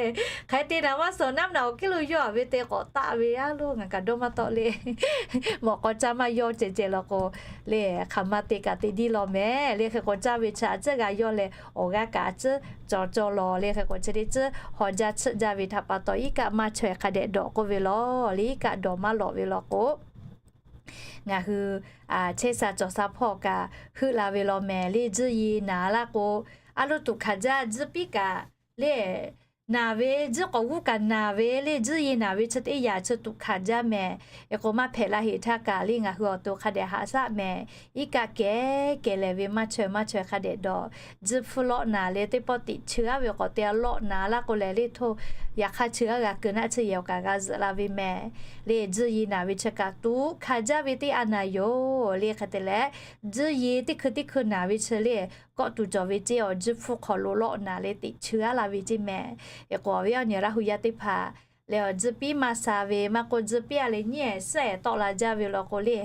Hk'e te naˍ maˇ suhˍ, naˉ naˍ awˬ kiˉ lo yawˇ-a ve te k'awꞈ taˆ ve, a lo ngaˬ kaꞈ dawˇ maˇ tawˆ le. Mawꞈ k'aw caˇ maˇ yawˇ ceh ceh law k'o le, hk'aˬ ma te kaꞈ te diˇ law mehˍ le. Hk'e k'o, caˇ ve chi a ciˉ g'a yawˇ leh, awˬ g'aˇ kaꞈ a ciˉ cawˬ cawˬ law le. Hk'e k'o, chi teˇ ceuˬ haw jaˇ tsuhˆ jaˇ ve htaꞈ pa taw, iˉ kaˆ maˇ chaweh hk'a dehꞈ dawˬ k'oˆ ve law le. Iˉ kaˆ dawˬ maˇ lawꞈ ve law k'o, ngaˬ hui chehˇ sha cawˬ sha hpawˇ kaꞈ heuˆ la ve law mehˍ le. Tzuhˇ ye naˍ laˇ k'o, a lo tuꞈ hkanˍ jaˇ. Tzuhˇ piˇ kaꞈ le, naˍ ve tzuhˇ k'awꞈ g'uˇ kaꞈ naˍ ve le. Tzuhˇ ye naˍ ve chi teˇ yanˇ chi tuꞈ hkanˍ jaˇ mehˍ. Hk'e k'o, maˇ hpehꞈ la heˍ htaˇ kaꞈ le, ngaˬ hui awˬ to hk'a dehꞈ haꞈ shaˆ mehˍ. Iˉ kaˆ kehˬ kehˬ lehˬ ve maˇ chaweh maˇ chaweh hk'a dehꞈ dawˬ. Tzuhˇ hpfuhˇ lawˆ naˍ le, teˇ pawˆ tiꞈ cheu-a ve k'awꞈ te-a lawˆ naˍ laˇ k'o lehˬ le, htoˇ yaꞈ hk'aˇ cheu-a g'a keu naˆ chi yehˬ awˬ kaꞈ g'a zuhꞈ la ve mehˍ le. Tzuhˇ ye naˍ ve chi kaꞈ tuꞈ hkanˍ jaˇ ve teˇ a naˍ yoˬ le. Hk'e te leh, tzuhˇ ye teˇ hkui teˇ hkui naˍ ve chi le, kawˆ tuˬ cawˬ ve ceˇ. Awˬ tzuhˇ hpfuhˇ hk'awꞈ lo lawˆ naˍ le, teꞈ cheu-a la ve ceˇ mehˍ. Hk'e k'o, awˬ viˉ awˬ nyi Laˇ hu yaˇ teˇ hpaˍ lehˬ, awˬ tzuhˇ piˇ maˇ sha ve maˇ k'oˆ, tzuhˇ piˇ-a leh nyiˇ-ehˍ suhˉ-ehˍ tawˆ la jaˇ ve law k'o le,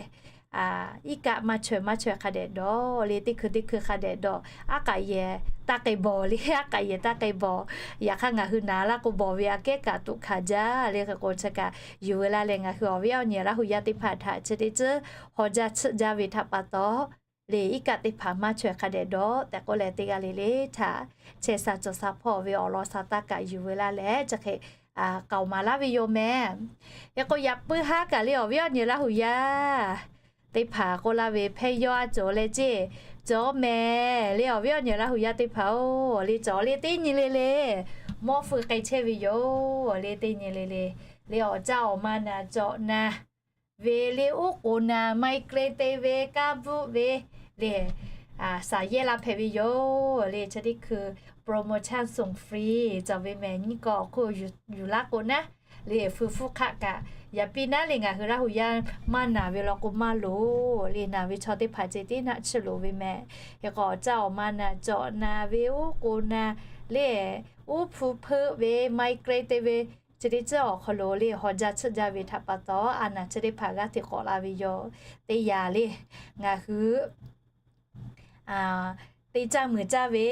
iˉ kaˆ maˇ chaweh maˇ chaweh hk'a dehꞈ dawˬ le. Teˇ hkui teˇ hkui hk'a dehꞈ dawˬ. Aˉ k'aꞈ yehˬ taˇ k'ai bawˬ le, aˉ k'aꞈ yehˬ taˇ k'ai bawˬ. Yaꞈ hk'aˇ ngaˬ hui naˍ laˇ k'o, bawˬ ve aꞈ kehˉ kaꞈ tuꞈ hkanˍ jaˇ le. Hk'e k'o, chi kaꞈ yuˬ ve laˇ leh, ngaˬ hui awˬ viˉ awˬ nyi Laˇ hu yaˇ teˇ hpaˍ htaꞈ chi teˇ ceuˬ haw jaˇ tsuhˆ jaˇ ve htaꞈ pa taw le, iˉ kaˆ teˇ hpaˍ maˇ chaweh hk'a dehꞈ dawˬ tehꞈ k'oˆ leh, teˇ g'aˇ le le htaꞈ chehˇ sha cawˬ sha hpawˇ ve awˬ lawn sha taˇ kaꞈ yuˬ ve laˇ leh, chi hk'e k'aoˍ maˍ laˇ ve yoˬ mehˍ. Hk'e k'o, yaꞈ puiˉ haˉ kaꞈ le, awˬ viˉ awˬ nyi Laˇ hu yaˇ teˇ hpaˍ k'oˆ laˇ ve, hpehˇ yawˇ a cawˬ leh ceˇ, cawˬ mehˍ le. Awˬ viˉ awˬ nyi Laˇ hu yaˇ teˇ hpaˍ-oˬ le, cawˬ le, teˇ nyi le le mawˇ feu k'ai chehˇ ve yoˬ le. Teˇ nyi le le le, awˬ caˇ awˬ ma naˍ cawˬ na ve le, uˉ k'oˍ naˍ, migraine te ve, kaˇ bvuhˆ ve le, saˍ yehˇ la hpehꞈ ve yoˬ le. Chi teˇ hkui promotion ส่งฟรี cawˬ ve mehˍ. Nyiˇ kawˆ awˬ hk'oˆ yuˬ laˇ k'o naˉ le, feu hpfuhˇ hk'aˆ kaꞈ yaꞈ piˇ naˉ le, ngaˬ hui Laˇ hu yaˇ maˇ naˍ ve law k'o maˇ loˍ le. Naˍ ve chaw teˇ hpaˍ ceh tiˉ naˆ chiˇ loˍ ve mehˍ. Hk'e k'o, awˬ caˇ awˬ ma naˍ cawˬ naˍ ve, uˉ k'oˍ naˍ le, uˉ hpu hpeuˆ ve, migraine te ve, chi teˇ ceuˬ awˬ hk'aw lo le haw jaˇ tsuhˆ jaˇ ve htaꞈ pa taw, a naˍ chi teˇ hpaˍ g'aˇ hteꞈ k'awꞈ la ve yoˬ. Teˇ yanˇ le, ngaˬ hui te caˇ muiˬ caˇ ve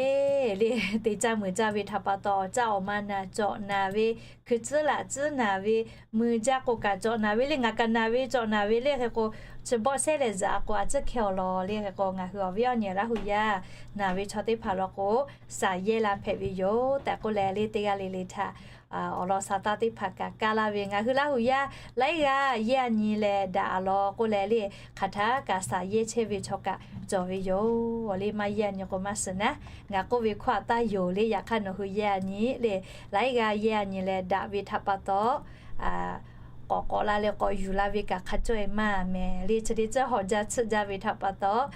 le, te caˇ muiˬ caˇ ve htaꞈ pa taw, caˇ awˬ ma naˍ cawˬ naˍ ve, hkui tcuhˉ laꞈ tcuhˉ naˍ ve, muiˬ jaˇ k'o kaꞈ cawˬ naˍ ve le. Ngaˬ kaꞈ naˍ ve cawˬ naˍ ve le. Hk'e k'o, chi bawˆ shehˉ leh zuhꞈ-a k'o, a ciˉ hkehˇ awˬ lawn le. Hk'e k'o, ngaˬ hui awˬ viˉ awˬ nyi Laˇ hu yaˇ naˍ ve chaw teˇ hpaˍ law k'o, saˍ yehˇ la hpehꞈ ve yoˬ tehꞈ k'oˆ leh le, teˇ g'aˇ le le htaꞈ awˬ lawn sha taˇ teˇ hpaˍ kaꞈ kaˇ laˇ ve, ngaˬ hui Laˇ hu yaˇ laiˉ g'aˇ yehˇ a nyi leh daꞈ-a law k'oˆ leh le, hk'aˬ htaˇ kaꞈ saˍ yehˇ chehˇ ve chaw kaꞈ cawˬ ve yoˬ le. Maˇ yehˇ a nyi k'o maˇ shiˍ naˉ. Ngaˬ k'oˆ ve hkawˇ a taˇ yoˬ le. Yaꞈ hk'aˇ nawˬ hui yehˇ a nyi le, laiˉ g'aˇ yehˇ a nyi leh daꞈ ve htaꞈ pa taw, k'awꞈ k'awꞈ la leh k'awꞈ yuˬ la ve kaꞈ hk'a caweh maˇ mehˍ le. Chi teˇ ceuˬ haw jaˇ tsuhˆ jaˇ ve htaꞈ pa taw,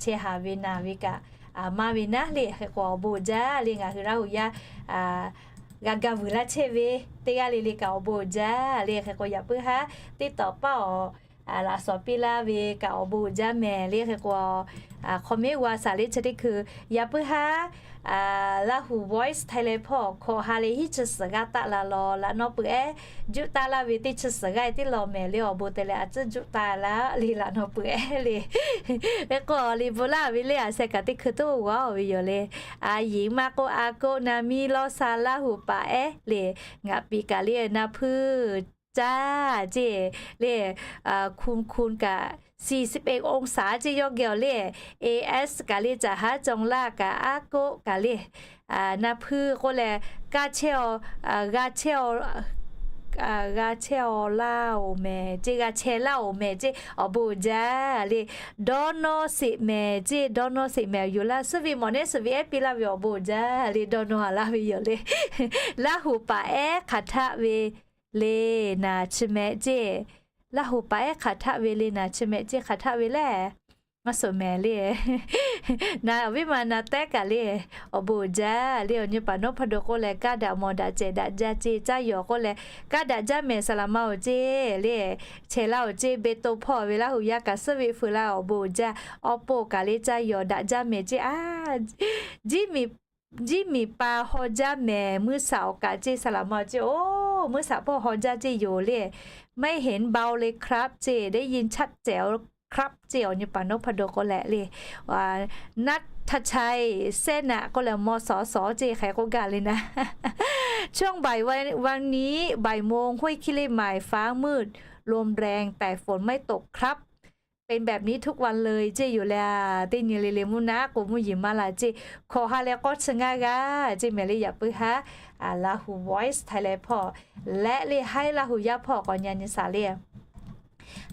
chehˇ haˍ ve naˍ ve kaꞈ maˇ ve naˉ le. Hk'e k'o, awˬ bon jaˇ le. Ngaˬ hui Laˇ hu yaˇ g'a ga vuiˬ laˇ chehˇ ve teˇ g'aˇ le le kaꞈ awˬ bon jaˇ le. Hk'e k'o, yaꞈ puiˉ haˉ teˇ tawˍ paˇ awˬ laꞈ shawˍ piˇ laˇ ve kaꞈ awˬ bon uiˍ jaˇ mehˍ le. Hk'e k'o, comment g'a shaˍ le chi teˇ hkui. Yaꞈ puiˉ haˉ Lahu Voice Thailand hpawˇ hkawꞈ ha leh hiˉ chi suhˍ g'aˇ taˆ la law, laꞈ naw peuˬ ehˉ juˆ taˆ laˇ ve teˇ chi suhˍ g'aˇ tiˉ law mehˍ le. Awˬ bon te leh a tcuhˉ juˆ taˆ laˇ le laꞈ naw peuˬ ehˉ le. Hk'e k'o liꞈ bvuhꞈ laˇ ve le a sheh kaꞈ teˇ hkui toˇ g'aˇ ve yoˬ le. A yiˍ maˇ k'oˆ a k'oˆ na miˇ lawˇ sha Lahu paˍ ehˉ le. Ngaˬ piˍ kaꞈ le na hpuiˇ caˇ ceˇ le, kun kun kaꞈ สี่สิบเอ็ด องศา ceˇ yawˇ geh awˬ le. A S kaꞈ le caˬ haˉ cawˬ laˇ kaꞈ a k'oˆ kaꞈ le na hpuiˇ k'oˆ leh, kaˇ chehˇ aw, g'a chehˇ aw, g'a chehˇ aw laˇ oˬ mehˍ ceˇ, g'a chehˇ laˇ oˬ mehˍ ceˇ, awˬ bon uiˍ jaˇ le. Dawˇ nawˇ sheˍ mehˍ ceˇ, dawˇ nawˇ sheˍ mehˍ yoˬ laˇ. Suhˉ ve mawꞈ nehˉ suhˍ ve ehˉ piˇ laˇ ve awˬ bon uiˍ jaˇ le, dawˇ nawˇ a laˇ ve yoˬ le. Laˇ huˍ paˍ ehˉ hk'aˬ htaˆ ve le na chi mehˍ ceˇ. Laˇ huˍ paˍ ehˉ hk'aˬ htaˆ ve le na chi mehˍ ceˇ, hk'aˬ htaˆ ve le. Maˇ suhˍ mehˍ le. Na awˬ viˉ ma na tehˉ kaꞈ le, awˬ bon uiˍ jaˇ le. Awˬ nyi paˍ nawˉ hpaˇ do k'oˆ leh, kaˇ daꞈ mawˬ daꞈ cehˬ daꞈ jaˇ ceˇ, caˇ yawˬ k'oˆ leh, kaˇ daꞈ jaˇ mehˍ saˍ laꞈ ma oˬ ceˇ le. Chehˇ laˇ oˬ ceˇ, Beˇ to hpawˇ ve Laˇ huˍ yaˇ kaꞈ suhˉ ve fuiˍ laˇ awˬ bon uiˍ jaˇ, awˬ pon kaꞈ le caˇ yawˬ daꞈ jaˇ mehˍ ceˇ a. Jiˇ miˬ pa haw jaˇ mehˍ, muiˇ shaˍ awˬ kaꞈ ceˇ saˍ laꞈ ma oˬ ceˇ, oˇ muiˇ shaˍ hpawˇ haw jaˇ ceˇ yoˬ le. ไม่เห็นเบาเลยครับ ceˇ ได้ยินชัดแจ๋วครับ ceˇ awˬ nyi paˍ nawˉ hpaˇ do k'oˆ leh le. Naˇ htaˇ chaiˇ sehˉ naꞈ k'oˆ leh maw sawˍ sawˍ ceˇ hk'e k'oˆ gaˇ le na. ช่วงบ่ายวันนี้บ่ายโมง ห้วยขี้เหล็กไฟฟ้ามืด ลมแรงแต่ฝนไม่ตกครับ เป็นแบบนี้ทุกวันเลย ceˇ yoˬ le. Teˇ nyi le le mvuhˇ naˆ k'o mvuhˇ yeˬ maˇ la ceˇ, hkawꞈ ha leh k'awˇ chi ngaˇ g'aˇ ceˇ mehˍ le. Yaꞈ puiˉ haˉ Lahu Voice Thailand hpawˇ leh le, Haiˉ Laˇ huˍ yaˇ hpawˇ k'awꞈ nyi nyi shaˍ le.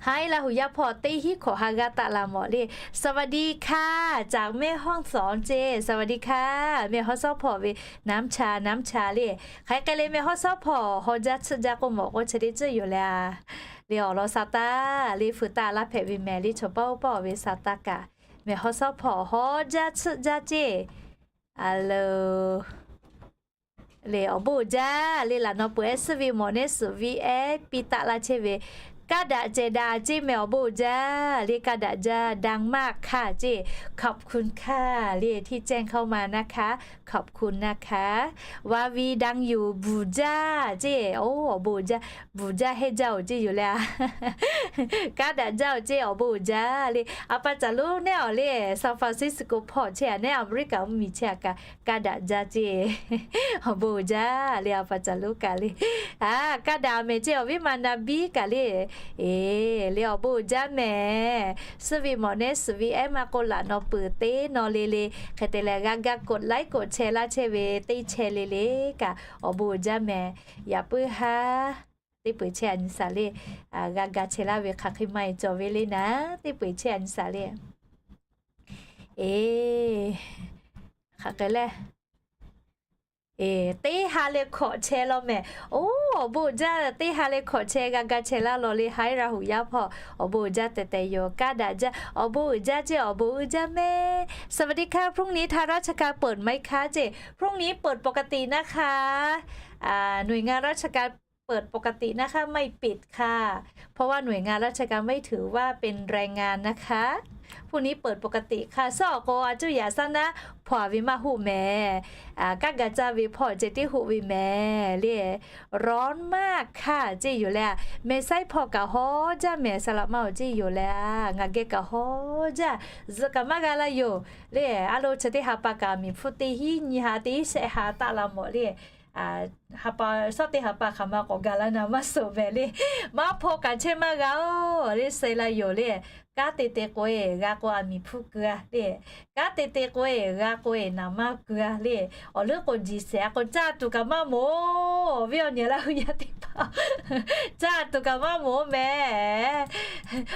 Haiˉ Laˇ huˍ yaˇ hpawˇ teˇ hinˉ hkawꞈ ha g'aˇ taˆ la mawˬ le. สวัสดีค่ะ จากแม่ฮ่องสอน ceˇ, สวัสดีค่ะ แม่ฮ่องสอน hpawˇ ve น้ำชา น้ำชา le. Hk'aˬ hk'e le แม่ฮ่องสอน hpawˇ haw jaˇ tsuhˆ jaˇ k'oˆ mawˬ k'oˆ chi teˇ tcuhˇ yoˬ le a. Le awˬ lawn sa taˇ le, fuiˍ taˇ laˇ hpehꞈ ve mehˍ le, chaw paˇ oˇ paˇ ve sa taˇ kaꞈ, แม่ฮ่องสอน hpawˇ haw jaˇ tsuhˆ jaˇ ceˇ. A le, le awˬ bon uiˍ jaˇ le. Laꞈ naw peuˬ ehˉ suhˉ ve mawˬ nehˉ suhˍ ve ehˉ piˇ taˆ laˇ chehˇ ve, kaˇ daꞈ cehˬ daꞈ ceˇ mehˍ, awˬ bon uiˍ jaˇ le. Kaˇ daꞈ jaˇ, ดังมากค่ะ ceˇ, ขอบคุณค่ะ le ที่แจ้งเข้ามานะคะ ขอบคุณนะคะ Wa vi dang yuˬ bvuhˬ jaˇ ceˇ, oˇ awˬ bon uiˍ jaˇ, bvuhˬ jaˇ hehnˇ jaˇ oˬ ceˇ yoˬ le a. Kaˇ daꞈ jaˇ oˬ ceˇ, awˬ bon uiˍ jaˇ le. A pa caˬ lonˉ nehˉ awˬ le, San Francisco hpawˇ chehˇ a nehˉ, America mvuhˇmiˬ chehˇ a kaꞈ, kaˇ daꞈ jaˇ ceˇ, awˬ bon uiˍ jaˇ le. A pa caˬ lonˉ kaꞈ le, a kaˇ daꞈ mehˍ ceˇ, awˬ viˉ ma na biˇ kaꞈ le. E, le awˬ bon uiˍ jaˇ mehˍ. Suhˉ ve mawˬ nehˉ suhˍ ve ehˉ maˇ k'oˆ, laꞈ naw peuˬ teˇ naw le le, hk'e te leh g'a ga กดไลค์ กดแชร์ laˇ chehˇ ve teˇ chehˇ le le kaꞈ, awˬ bon uiˍ jaˇ mehˍ. Yaꞈ puiˉ haˉ teˇ peu eˬ chehˇ a nyi shaˍ le. G'a ga chehˇ laˇ ve hk'aˬ hk'e maˇ e cawˬ ve le naˉ, teˇ peu eˬ chehˇ a nyi shaˍ le. E, hk'aˬ hk'e le. E, teˇ ha leh hkawꞈ chehˇ law mehˍ. Oˇ awˬ bon uiˍ jaˇ, teˇ ha leh hkawꞈ chehˇ g'a ga chehˇ laˇ law le. Haiˉ Laˇ huˍ yaˇ hpawˇ awˬ bon uiˍ jaˇ tehꞈ tehꞈ yoˬ. Kaˇ daꞈ jaˇ, awˬ bon uiˍ jaˇ ceˇ, awˬ bon uiˍ jaˇ mehˍ. สวัสดีค่ะ พรุ่งนี้ทางราชการเปิดไหมคะ ceˇ, พรุ่งนี้เปิดปกตินะคะ หน่วยงานราชการเปิดปกตินะคะ ไม่ปิดค่ะ เพราะว่าหน่วยงานราชการไม่ถือว่าเป็นแรงงานนะคะ พรุ่งนี้เปิดปกติค่ะ Suhˉ awˬ k'o a cuˇ yaꞈ shaˉ naˉ hpawˇ a ve maˇ hoˆ mehˍ. Kaˇ ga caˇ ve hpawˇ ceh tiˉ hoˆ ve mehˍ le. ร้อนมากค่ะ ceˇ yoˬ le a. Mehˬ saiˉ hpawˇ kaꞈ haw jaˇ mehˍ, saˍ laꞈ ma oˬ ceˇ yoˬ le a. Ngaˬ geh kaꞈ haw jaˇ, zuhꞈ kaꞈ maˇ g'a la yoˬ le. A lo chi teˇ ha pa kaꞈ miˬ hpfuhˇ teˇ hinˉ nyi ha teˇ shehˆ ha taˆ la mawˬ le. Ha pa shawˉ teˇ ha pa hk'aˬ ma k'awꞈ ga laˇ na maˇ suhˍ mehˍ le. Maˇ hpawˇ kaꞈ chehˇ maˇ g'a oˬ le, suh la yoˬ le. Kanˉ te te k'o e g'a k'o a miˬ hpfuhˇ keu a le. Kanˉ te te k'o e g'a k'o e naˍ maˇ keu a le. Awˬ leuˉ k'o jiˬ shehˍ a k'o caˇ tuˬ kaꞈ maˇ moˍ. Awˬ viˉ awˬ nyi Laˇ huˍ yaˇ teˇ hpaˍ, caˇ tuˬ kaꞈ maˇ moˍ mehˍ.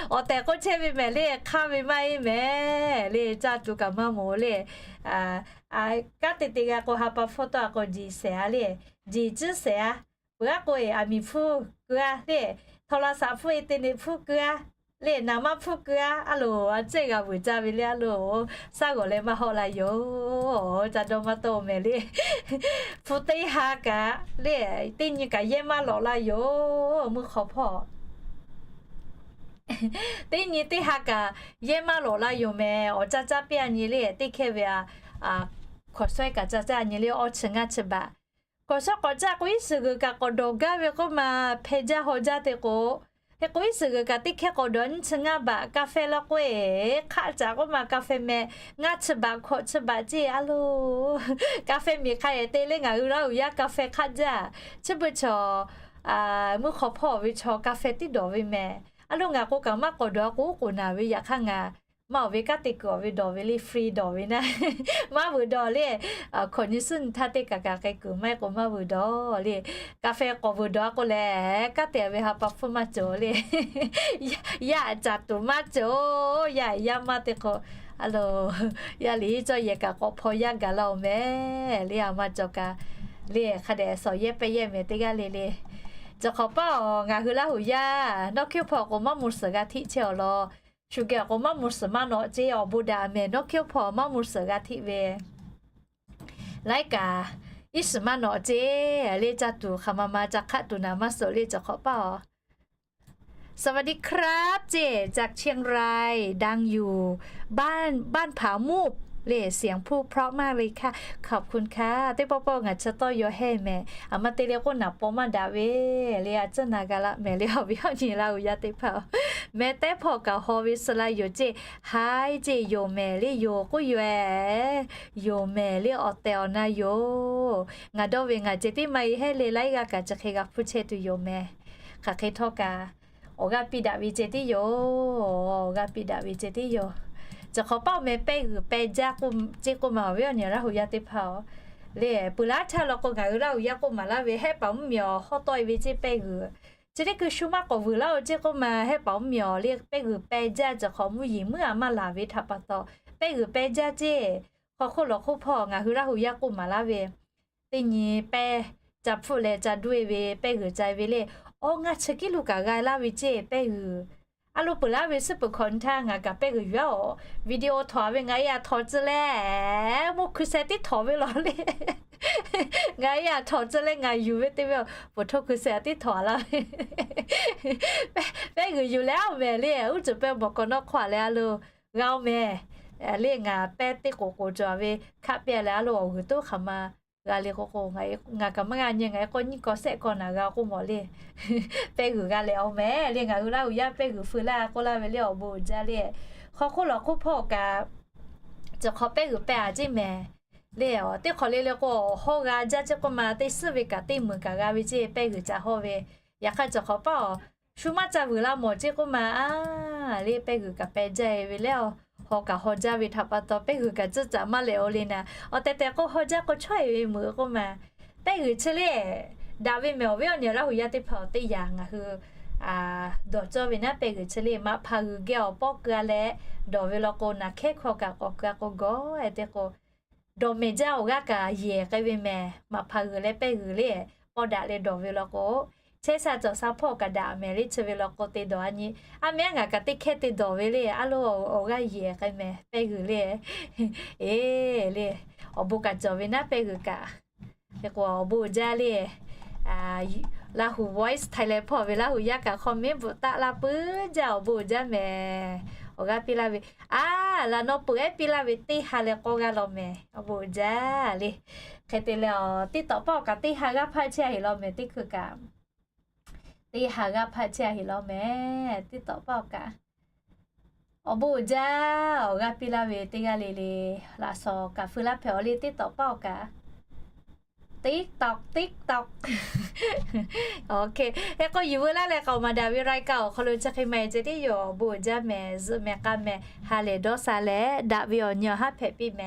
Awˬ tehˬ k'oˆ chehˇ ve mehˍ le, hk'aˇ ve maˇ heˆ mehˍ le, caˇ tuˬ kaꞈ maˇ moˍ le. Kanˉ te te g'a k'o ha pa hpfuhˇ tawˆ a k'o jiˬ shehˍ a le. Jiˬ tcuhˉ shehˍ a. Peuˬ aˉ k'o e a miˬ hpfuhˇ keu a le. Htaw la shaꞈ hpfuhˇ e te ne hpfuhˇ keu a le, naˍ maˇ hpfuhˇ keu a. A loˬ, a cehˇ g'a vuiˬ caˇ ve le a loˬ. Shaˉ g'awˬ leh maˇ hawˆ la yoˬ. Ca dawˇ maˇ tawˆ mehˍ le. Hpu teˇ ha kaꞈ le, teˇ nyi kaꞈ yehˇ maˇ lawꞈ la yoˬ. Mvuhˇ hk'aw hpawˇ Teˇ nyi teˇ ha kaꞈ yehˇ maˇ lawꞈ la yoˬ mehˍ. Awˬ caˇ caˇ piˇ a nyi le, teˇ hkehˇ ve a, hkawnˍ shawehˇ kaꞈ caˇ caˇ a nyi le, awˇ chi ngaˇ chi baꞈ. Hkawnˍ shawehˇ k'awꞈ caˇ k'o, iˉ shiˍ g'uiˬ kaꞈ k'awꞈ dawˬ gaˇ ve k'oˆ ma, hpeh jaˇ haw jaˇ te k'o, hk'e k'o iˉ shiˍ g'uiˬ kaꞈ teˇ hkehˇ k'awꞈ dawˬ nyiˇ chi ngaˇ baꞈ. Ka feh la k'o e, hk'aˆ caꞈ k'oˆ ma, ka feh meh ngaˇ chi baꞈ hkawꞈ chi baꞈ ceˇ a lo. Ka feh miˬ hk'a e te le, ngaˬ hui Laˇ huˍ yaˇ ka feh hk'aˆ jaˇ. Chi beuꞈ chaw mvuhˇ hk'aw hpawˇ ve chaw ka feh tiˉ dawˬ ve mehˍ. A lo ngaˬ k'o kaꞈ maˇ k'awꞈ dawˬ a k'o, k'oˍ naˬ ve yaꞈ hk'aˇ ngaˬ maˇ awˬ ve kanˉ te kuiˬ awˬ ve dawˬ ve le, free dawˬ ve naˆ. Maˇ vuiˬ dawˬ le, hkawꞈ nyi suhˉ nyi htaˇ teˇ kaꞈ kaꞈ hk'e kuiˬ maˇ heˆ k'o maˇ vuiˬ dawˬ le. Ka feh k'awꞈ vuiˬ dawˬ a k'o lehˬ, kanˉ te ve ha pa hpfuhˇ maˇ cawˬ le. Yaˇ caˍ tuˬ maˇ cawˬ, yaˇ yaˇ maˇ te k'o, a lo, yaˇ liꞈ cawˇ yehˬ kaꞈ k'awꞈ hpaw yaˇ gaˬ la oˬ mehˍ le, a maˇ cawˬ kaꞈ le. Hk'a dehꞈ sawˍ yehˇ pehˇ yehˇ mehˍ teˇ g'aˇ le le. Chi hk'awꞈ paˇ awˬ ngaˬ hui Laˇ huˍ yaˇ, nawˉ hkiˇ hpawˇ k'o maˇ mvuh suhˍ g'a htiˆ chehˇ awˬ lawn. Shu geh k'o maˇ mvuh suhˍ maˇ nawꞈ ceˇ, awˬ bon daꞈ mehˍ. Nawˉ hkiˇ hpawˇ maˇ mvuh suhˍ g'a htiˆ ve laiˉ kaꞈ, iˉ shiˍ maˇ nawꞈ ceˇ le. Caˇ tuˬ hk'aˬ ma ma ca hk'aˆ tuˬ naˍ maˇ suhˍ le. Chi hk'awꞈ paˇ awˬ สวัสดีครับ ceˇ, จากเชียงราย ดังอยู่ บ้าน บ้านผามูบ le เสียงพูดเพราะมากเลยค่ะ ขอบคุณค่ะ teˇ pawˆ pawˆ ngaˬ chi tawˇ yaw hehˇ mehˍ. A ma te le k'oˆ naˍ paw maˇ daꞈ ve le, a ciˉ na g'a laˇ mehˍ le. Awˬ viˉ awˬ nyi Laˇ huˍ yaˇ teˇ hpaˍ-oˬ, meh tehˉ hpawˇ kaꞈ haw ve suh la yoˬ ceˇ. Haiˉ ceˇ, yoˬ mehˍ le, yoˬ k'oˆ yoˬ e, yoˬ mehˍ le, awˬ tehˬ awˬ na yoˬ. Ngaˬ dawˇ ve ngaˬ ceh tiˉ maˇ e hehˉ le, laiˉ g'aˇ kaꞈ chi hk'e g'a hpuˇ chehˇ tuˬ yoˬ mehˍ. Hk'aˬ hk'e htawˇ kaꞈ awˬ g'aˇ piˇ daꞈ ve ceh tiˉ yoˬ. Awˬ g'aˇ piˇ daꞈ ve ceh tiˉ yoˬ. Chi hk'awꞈ paˇ awˬ meh pehˇ g'uiˬ peh jaˇ ceˇ k'oˆ ma, awˬ viˉ awˬ nyi Laˇ huˍ yaˇ teˇ hpaˍ-oˬ, le peuˬ laˇ htaˇ law k'o ngaˬ hui Laˇ huˍ yaˇ k'oˆ maˍ laˇ ve hehˉ paˍ mvuhˇmiˬ awˬ hawˉ tawˆ e ve ceˇ pehˇ g'uiˬ. Chi teˇ hkui shu maˇ k'awꞈ vuiˬ laˇ-oˬ ceˇ k'oˆ ma, hehˉ paˍ mvuhˇmiˬ awˬ le pehˇ g'uiˬ peh jaˇ. Chi hk'awꞈ mvuhˇ yeˬ muiˉ a maˇ laˬ ve htaꞈ pa taw, pehˇ g'uiˬ peh jaˇ ceˇ. Hk'aw hk'oˆ lawˬ hk'oˆ hpawˇ ngaˬ hui Laˇ huˍ yaˇ k'oˆ maˍ laˇ ve, teˇ nyi pehˇ ca hpfuhˆ leh ca duˇ e ve pehˇ g'uiˬ ca e ve le. Awˬ ngaˇ chi kiˉ lo kaꞈ g'a laˇ ve ceˇ pehˇ g'uiˬ. A lo peuˬ laˇ ve suhˉ peuˬ hkawꞈ nyi htaˇ ngaˬ kaꞈ pehˇ g'uiˬ yuˬ a-oˬ, video htawˍ ve ngaˬ e a htawꞈ tcuh le, mvuhˇ hkui sheh tiˉ htawꞈ ve lawˬ le. Ngaˬ e a htawꞈ tcuh leh ngaˬ yuˬ ve te ve, pfuhˍ hto hkui sheh tiˉ htawꞈ laˇ ve pehˇ g'uiˬ yuˬ leh oˇ mehˍ le. Uˉ cuˬ pehˇ bawˬ k'awꞈ nawˉ hk'oˆ a leh a lo g'a oˇ mehˍ le. Ngaˬ pehˇ teˇ k'oˍ k'oˍ cawˬ ve hk'aˆ piˇ a leh a lo awˬ g'uiˬ toˉ hk'aˬ ma g'a le k'o k'o, ngaˬ kaꞈ maˇ g'a nyi, ngaˬ e k'o nyiˇ kaw shehˆ kaw naˍ g'a k'oˆ mawˬ le. Pehˇ g'uiˬ g'a leh oˇ mehˍ le. Ngaˬ hui Laˇ huˍ yaˇ pehˇ g'uiˬ feu laˇ k'oˆ laˇ ve le, awˬ bon uiˍ jaˇ le. Hk'aw hk'oˆ lawˬ hk'oˆ hpawˇ kaꞈ, chi hk'awꞈ pehˇ g'uiˬ peh a ceˇ mehˍ le. Teˇ hk'awꞈ le le k'o, hawˇ g'a jaˇ ceˇ k'oˆ ma, teˇ suhˉ ve kaꞈ teˇ meunˍ kaꞈ g'a ve ceˇ pehˇ g'uiˬ ca hawˇ ve. Yaꞈ hk'aˇ chi hk'awꞈ paˇ awˬ shu maˇ ca vuiˬ la mawˬ ceˇ k'oˆ ma a le, pehˇ g'uiˬ kaꞈ peh jaˇ e ve le. Haw kaꞈ haw jaˇ ve htaꞈ pa taw pehˇ g'uiˬ kaꞈ tcuhˇ caꞈ maˇ leh oˇ le naˍ. Awˬ tehˬ tehˬ k'o haw jaˇ k'o chawˇ e ve meuꞈ k'oˆ ma, pehˇ g'uiˬ chi le daꞈ ve mehˍ. Awˬ viˉ awˬ nyi Laˇ huˍ yaˇ teˇ hpaˍ-oˬ, teˇ yanˇ ngaˬ hui dawˬ cawˇ ve naˉ pehˇ g'uiˬ chi le, maꞈ hpaˍ g'uiˬ geh awˬ pawˇ keu a leh dawˬ ve law k'o, naˬ hkehˉ hkawˇ kaꞈ k'awꞈ keu a k'o gawˬ e te k'o, dawˬ mehˍ jaˇ awˬ g'aˇ kaꞈ yehˬ k'ai ve mehˍ. Maꞈ hpaˍ g'uiˬ leh pehˇ g'uiˬ le, k'awˇ daꞈ leh dawˬ ve law k'o, chehˇ sha cawˬ sha hpawˇ kaꞈ daꞈ mehˍ le. Chi ve law k'o te dawˬ a nyi, a mehˍ a ngaˬ kaꞈ teˇ hkehˇ te dawˬ ve le. A lo, awˬ g'aˇ yehˬ k'ai mehˍ pehˇ g'uiˬ le. E le, awˬ bon kaꞈ cawˬ ve naˉ pehˇ g'uiˬ kaꞈ. Hk'e k'o awˬ bon uiˍ jaˇ le. Laˇ huˍ Voice Thailand hpawˇ ve Laˇ huˍ yaˇ kaꞈ comment bvuhꞈ taˆ laˇ puiˉ jaˇ, awˬ bon uiˍ jaˇ mehˍ. Awˬ g'aˇ piˇ laˇ ve, a, laꞈ naw peuˬ ehˉ piˇ laˇ ve teˇ ha leh k'awˇ g'aˇ law mehˍ. Awˬ bon uiˍ jaˇ le. Hk'e te leh a, TikTok paˇ awˬ kaꞈ teˇ ha g'aˇ hpaˇ chehˇ a heˍ law mehˍ teˇ hkui kaꞈ. Teˇ ha g'aˇ hpaˇ chehˇ a heˍ law mehˍ, TikTok paˇ awˬ kaꞈ. Awˬ bon uiˍ jaˇ, awˬ g'aˇ piˇ laˇ ve teˇ g'aˇ le le, laꞈ shawˍ kaꞈ feu laˇ hpehꞈ awˬ le TikTok paˇ awˬ kaꞈ. TikTok, TikTok. Hk'e k'o yuˬ veu laˇ leh k'aoˍ maˍ daꞈ ve รายการ awˬ hk'aw lo chi hk'e ma e ceh tiˉ yoˬ. Awˬ bon uiˍ jaˇ mehˍ, zuhꞈ mehˍ k'a mehˍ, ha lehˬ dawˇ sha leh daꞈ ve awˬ nyi awˬ haˉ hpehꞈ piˇ mehˍ.